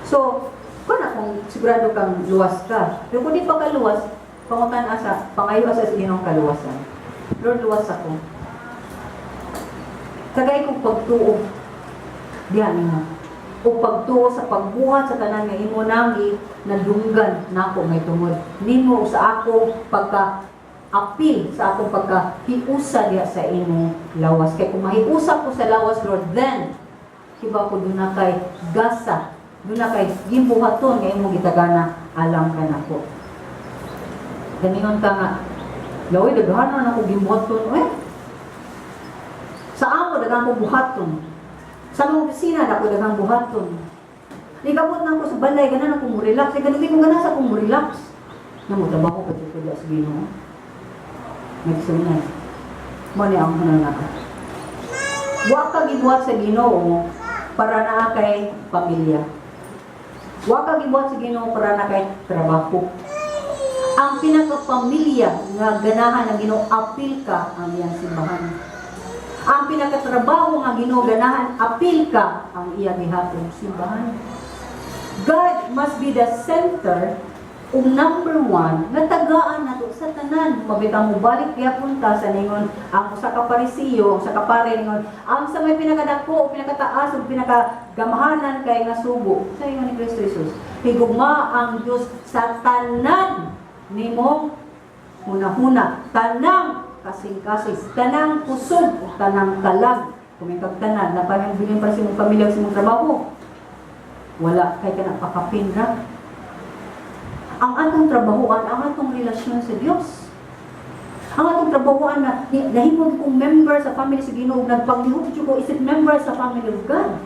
So, kung akong sigurado kang luwas ka. Pero kung di pa ka luwas, pangutan asa, pangayo asa sa Ginoong kaluwasan. Lord, luwas ako. Tagay kong pagtuo diha nimo. O pagtuo sa pagbuhat sa tanan nga imo nang nadunggan nako may tungod nimo sa ako pagka Apil sa akong pagkahiusa diha sa imong lawas. Kay kung mahiusa ko sa lawas, Lord, then kibaw ko duna kay gasa, duna kay gimbuhaton nga imong gitagana alang kanako. Ganingon ka nga, "Laway, daghan na ako gimbuhaton, eh. Sa amo, daghang ko buhaton. Sa mga opisina, dako daghang buhaton. Nikabot na ako sa balay, ganan ako mo relax. Eh, ganun ko ganan sa akong mo relax. Na mo trabaho pa jud ko sa Ginoo." Nagsunan. Mo ni ang na. Wa ka gibuhat sa Ginoo para naa kay pamilya. Wa ka gibuhat sa Ginoo para naa kay trabaho. Ang pinakapamilya nga ganahan ng Ginoo apil ka ang iyang simbahan. Ang pinakatrabaho nga Ginoo ganahan apil ka ang iya gihapon simbahan. God must be the center ug number one nga tagaan nato sa tanan. Mabitang mo balik gyapon ta sa ningon ang usa ka Parisiyo, ang usa ka pare, ningon ang sa may pinakadako o pinakataas ug pinakagamahanan kay nga sugo sa ingon ni Kristo Jesus, higugma ang Dios sa tanan nimong hunahuna, tanang kasing-kasing, tanang kusog ug tanang kalag. Kung may tanan napahimbilin para sa imong pamilya ug sa imong trabaho, wala kay kana pakapin ra ang atong trabahoan, ang atong relasyon sa Dios. Ang atong trabahoan na nahimo kong member sa family sa Ginoo, nagpaglihok jud ko isip member sa family of God.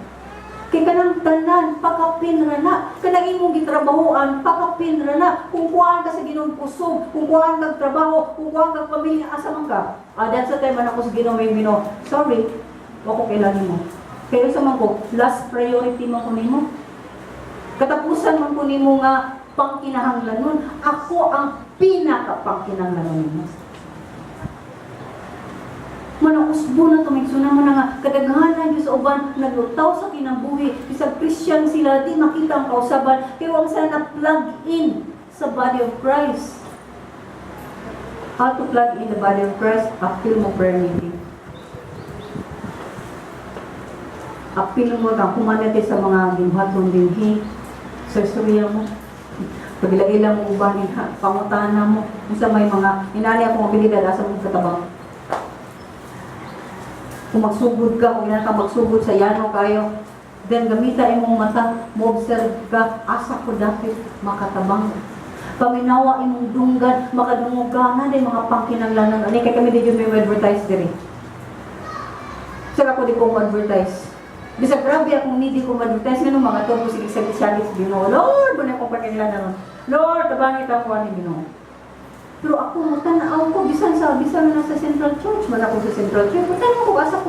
Kay kanang tanan pakapin ra na. Kanang imong gitrabahoan, pakapin ra na. Kung kuhaan ka sa Ginoo kusog, kung kuhaan kag trabaho, kung kuhaan kag pamilya, asa man ka? Ah, that's the time man ako sa Ginoo may Ginoo. "Sorry, wa ko kailangan mo." Kaya sa man ko, last priority man ko nimo. Katapusan man ko nimo nga pangkinahanglanon. Ako ang pinaka pangkinahanglanon nimo. Manang usbo na to, may mo na nga kadaghanan gyud sa uban naglutaw sa kinabuhi, bisag Christian sila, di makita ang kausaban kay wa sila na plug in sa body of Christ. How to plug in the body of Christ? Apil mo prayer meeting. Apil mo kang humanate sa mga gibuhaton dinhi. Sa istorya mo. Pagila-ila mo uban ha, pangutana mo. Unsa may mga inani akong abilidad, asa mo katabang. Kung magsugod ka, kung ka magsugod sa yano kayo, then gamita imong mata, mo observe ka, asa ko dapit makatabang. Paminawa imong dunggan, makadungog ka, na mga pangkinanglanon. Ani kay kami di jud may advertise diri. Sira ko di ko mo-advertise. Bisag grabe akong needy ko ma-advertise, ngano mga to ko sige sa sa Ginoo. "Lord, muna akong pangkinanglanon. Lord, tabangit ako ani Ginoo." Pero ako mo tan-aw ko bisan na nasa Central Church man ako, sa Central Church. Mo ko asa ko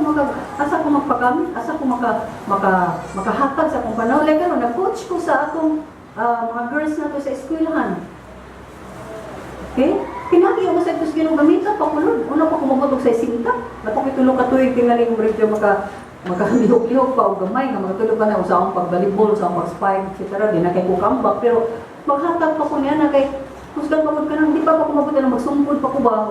magpagamit, asa ko maka maka makahatag sa akong panahon. Like ano, na-coach ko sa atong mga girls na to sa eskwelahan. Okay? Kinagi mo sa ito sa Ginoo, gamita pa ko, Lord. Una pa ko mabot og sa sinta. Nato ko 3 ka tuig tingali mo radio maka lihok-lihok pa og gamay nga makatulog ka na sa akong pag-volleyball, sa akong pag-spike, etc. Di na kay ko comeback pero maghatag pa ko niya na kay kusgan pa ka nang di pa pa ko mabot na magsumpod pa ko ba,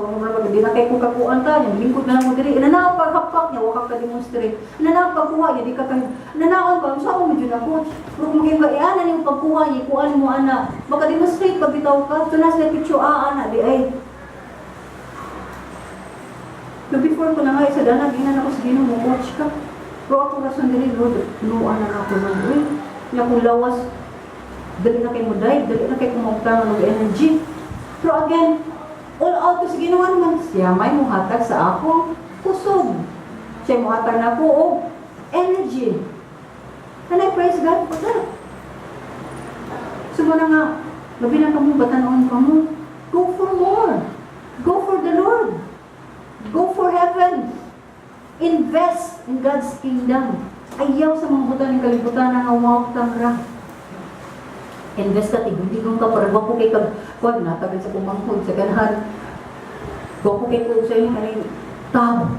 di na kay ko kakuan ta niya, lingkod na lang mo diri, inanaw paghapak niya, wa ka demonstrate, inanaw pagkuha niya, di ka kay inanaw pa sa ako medyo na coach, pero kung maging ka iana nimo pagkuha niya, kuan mo ana, maka demonstrate pag bitaw ka, so nasa picture a ana di ay. Pero before ko na nga sa danag, ingnan ako sa Ginoo mo, coach ka. Pero ako rason diri, "Lord, nuan na ako, Lord. Uy, nya kung lawas, dali na kay mo dive, dali na kay kumangtang og energy." Pero again, all out ko sa Ginoo naman, siya may muhatag sa akong kusog. Siya muhatag na ako og energy. And I praise God for that. So mo na nga, labi na kamo, batanon ka mo. Go for more. Go for the Lord. Go for heaven. Invest in God's kingdom. Ayaw sa mga butang ng kalibutan nga wawtang ra. Invest ka, tigong-tigong ka, para ko kay kag, kuwan, natagal sa kumanghod, sa ganahan. Gwapo kay ko sa inyo, kaning tab.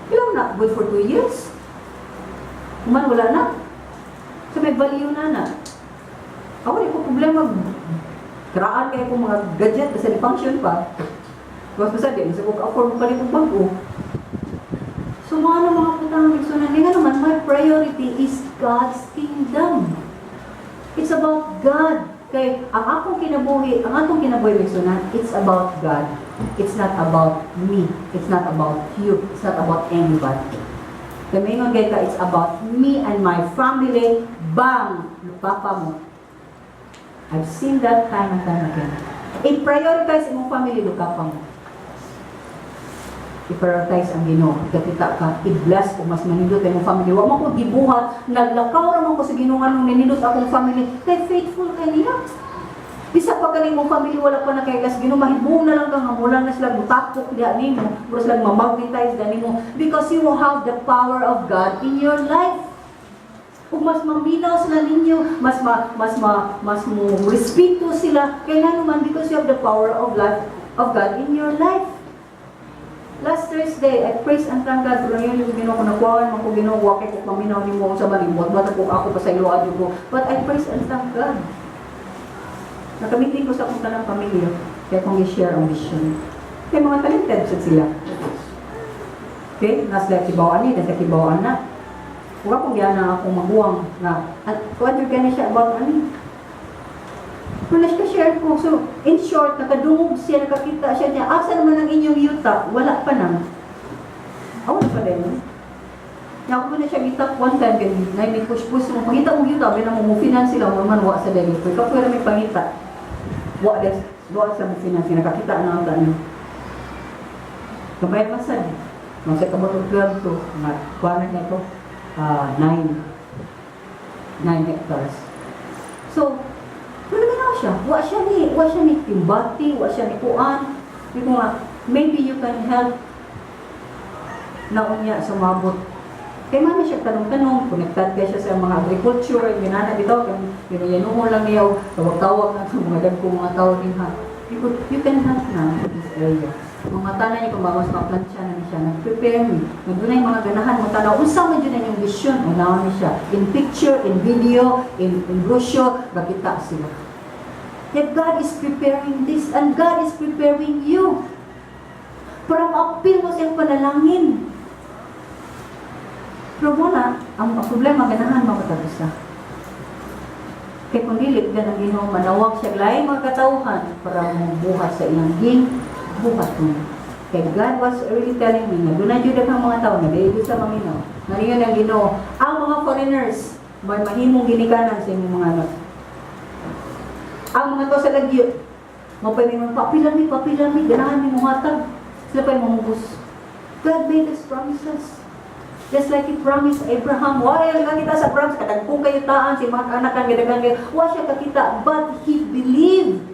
Ilang na? Good for 2 years? Kuman, wala na. So may value na na. Ako, di ko problema. Karaan kayo kung mga gadget, kasi di function pa. Basta basta di, sa ko afford mo palit og bago. So mga ano mga putang igsunan, nga naman, my priority is God's kingdom. It's about God. Kay ang akong kinabuhi, ang atong kinabuhi, mga, it's about God. It's not about me. It's not about you. It's not about anybody. Kay maingon kay ka, "It's about me and my family," bang! Lupapa mo. I've seen that time and time again. I-prioritize imong family, lupapa mo. I-prioritize ang Ginoo. Ikakita ka, i-bless kung mas manindot imong family. Wa man ko gibuhat, naglakaw ra man ko sa Ginoo nganong nanindot akong family. Kay faithful kay niya. Bisa pa kaning mong family wala pa nakailas Ginoo, mahibong na lang ka nga mula na sila mutapok diha nimo, mura sila mamagnetize diha nimo because you will have the power of God in your life. Ug mas maminaw sila ninyo, mas mo respeto sila kay ngano man, because you have the power of life of God in your life. Last Thursday, I praise and thank God. Pero yun yung Ginoo ko nakuhaan man ko, Ginoo, wa kay ko paminaw nimo sa malimot bata ko ako pa sa ilo ko. But I praise and thank God. Nakamiting ko sa akong tanang pamilya. Kaya kong i-share ang vision. Kaya mga talented sad sila. Okay? Nasa kibaw ani, nasa kibaw na. Huwag akong gana akong maguwang nga. At kuan jud gani siya about ani. Wala siya share ko. So, in short, nakadungog siya, nakakita siya niya. "Asa naman ang inyong yuta?" Wala pa nang. Wala pa din. Nga ako na siya gitak one time, kaya na may push-push mo. "Pangita mo yuta," may mo finance sila, mo man wa sa dili. Pero kapoy may pangita. Wa des, wa sa mo finance, nakakita na ang tanin. Gamay man sad. Mga sa kamot og 12 to, nga kuha na niya to, 9 hectares. So, wala na siya. Wa siya ni timbati, wa siya ni kuan. Di ko nga, maybe you can help na unya sumabot. Kay man siya tanong-tanong, konektad kay siya sa mga agriculture, ginana bitaw, kay ginayanuhon lang niya, tawag-tawag na sa mga dagko mga tao din ha. You can help na in this area. Mga tanan niya kung bawas ma-plancha na ni siya, nag-prepare me. Nagdunay mga ganahan mo tanaw, unsa man jud ang inyong vision, unawan ni siya. In picture, in video, in brochure, makita sila. That God is preparing this and God is preparing you para maapil mo siyang panalangin. Pero wala, ang problema, ganahan mo sa. Kay kung dili, ganang Ginoo manawag siya laing mga katawhan para buhat sa iyang buhat mo. Kay God was really telling me nga doon na jud ang mga tao nga dili sa maminaw. Ngayon ang Ginoo, ang mga foreigners may mahimong ginikanan sa imong mga anak. Ang mga tao sa lagyo, mapay may mga papila mi, papila mi, ganahan mi muhatag. Sila pa'y mamubos. God made us promises. Just like He promised Abraham, why ang nakita sa Abraham, sa kadagkong kayo taan, si mga anak kan gadagan kayo, wa siya kakita, but he believed.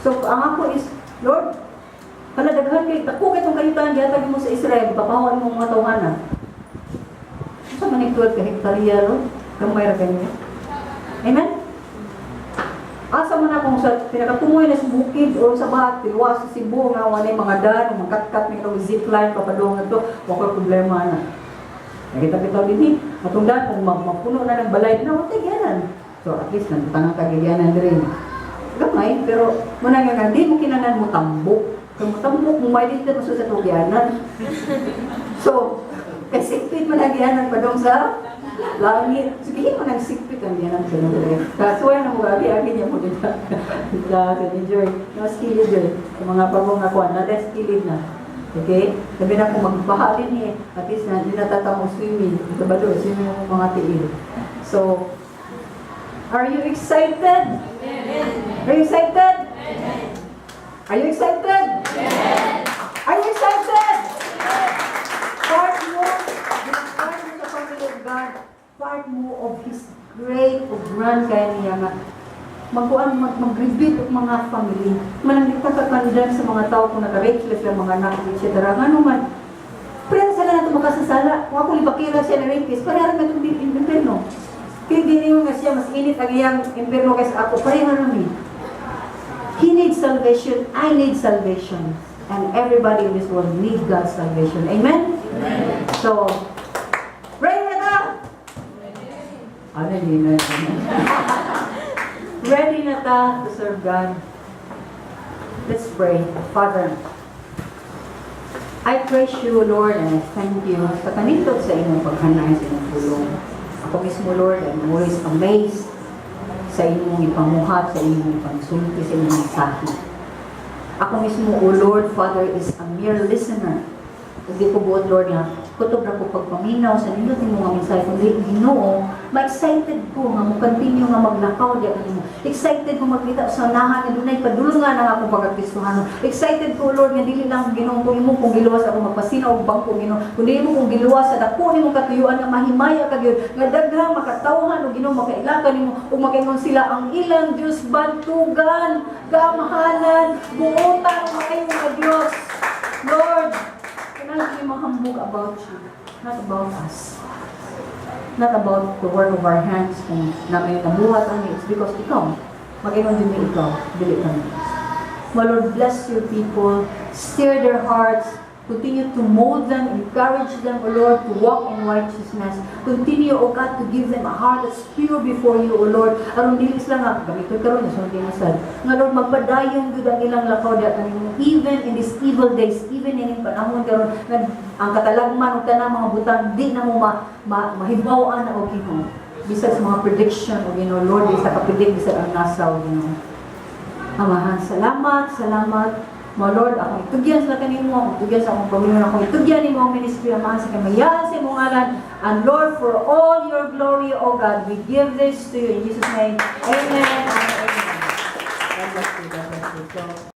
So, ang ako is, "Lord, hala daghan kay, dako kay itong kayutaan, gihatag mo sa Israel, papawan mo mga tawhana." Sa man 12 ka hektarya, Lord? Gamay ra kanyo. Amen? Asa man akong sa pinakatumoy na sa bukid o sa bahat, tiluwas sa Cebu nga walay mga dan, mga katkat may og zipline papadung nga to, wa koy problema na. Nakita kita din eh. Atong dan kung mapuno na ng balay na wa gyanan. So at least nagtangang kagigyanan diri. Gamay, pero muna nga nga di mo kinahanglan mo tambok. Kung mo tambok mo may dito mo sa tugyanan. So, kay sikpit man ang giyanan padung sa langit. Sige mo nang sikpit ang giyanan sa nung. Kasuway na mo agi agi niya mo dito. Sa sa Joy, no skilid Joy. Sa mga bagong nakuha na skilid na. Okay? Sabi na kung magbaha din eh, at least na di natatamo swimming. Ito ba doon? Swimming ang mga tiil. So, are you excited? Are you excited? Are you excited? Are you excited? Part mo sa family of God, part mo of His great o grand kaya niya nga magkuan mag mag-rebuild og mga family. Manang di ka ka-condemn sa mga tao kung naka-rape sila sila mga anak, etc. Ngano man, pareha sila na ito makasasala. Kung ako libakira siya na rapist, pareha rin itong impierno. Kaya hindi nga siya, mas init ang iyang impierno kaysa ako, pareha rin. He needs salvation, I need salvation. And everybody in this world need God's salvation. Amen? Amen. So, ready na ta? Ano, amen. Ready na ta to serve God? Let's pray. Father, I praise you, Lord, and I thank you sa kanindot sa inyong paghanay sa inyong pulong. Ako mismo, Lord, I'm always amazed Sa imong ipamuhat, sa imong ipansulti, sa imong mensahe. Ako mismo, O Lord, Father, is a mere listener. Hindi ko buot, Lord, nga kutob ra ko pagpaminaw sa nindot nimo nga mensahe, kundi Ginoo, ma-excited ko nga mo continue nga maglakaw diha kanimo. Excited ko magkita sa unahan nga dunay padulungan ang akong pagkakristohanon. Excited ko, Lord, nga dili lang, Ginoo, kung imo kong giluwas ako magpasina og bangko, Ginoo, kundi imo kong giluwas sa dako nimong katuyuan nga mahimaya ka gyud nga daghang makatawhan og Ginoo, makaila kanimo ug makaingon sila, "Ang ilang Dios bantugan, gamhanan, buotan ug maayo nga Dios." Lord, kailangan kami mahambog about you, not about us. Not about the work of our hands kung na may nabuhat ani, it's because ikaw, mag-ingon din ni ikaw, dili kami. My Lord, bless your people, stir their hearts, continue to mold them, encourage them, O Lord, to walk in righteousness. Continue, O God, to give them a heart that's pure before you, O Lord. Aron dili sila nga, gamiton karon, sulti na sad. Nga Lord, magpadayon gyud ang ilang lakaw diha kanimo, even in these evil days, even in panahon karon nga ang katalagman ug tanang mga butang di na mo ma, mahibaw-an na, O Ginoo. Bisag sa mga prediction, O Ginoo, Lord, di sa ka-predict bisag ang NASA, O Ginoo. Amahan, salamat, salamat. Mo Lord, akong itugyan sa kanimo, akong itugyan sa akong Panginoon, akong itugyan nimo ang ministry, Amahan, sa kamayan sa imong ngalan. And Lord, for all your glory, O God, we give this to you in Jesus' name. Amen and amen. God bless you, God bless you. So,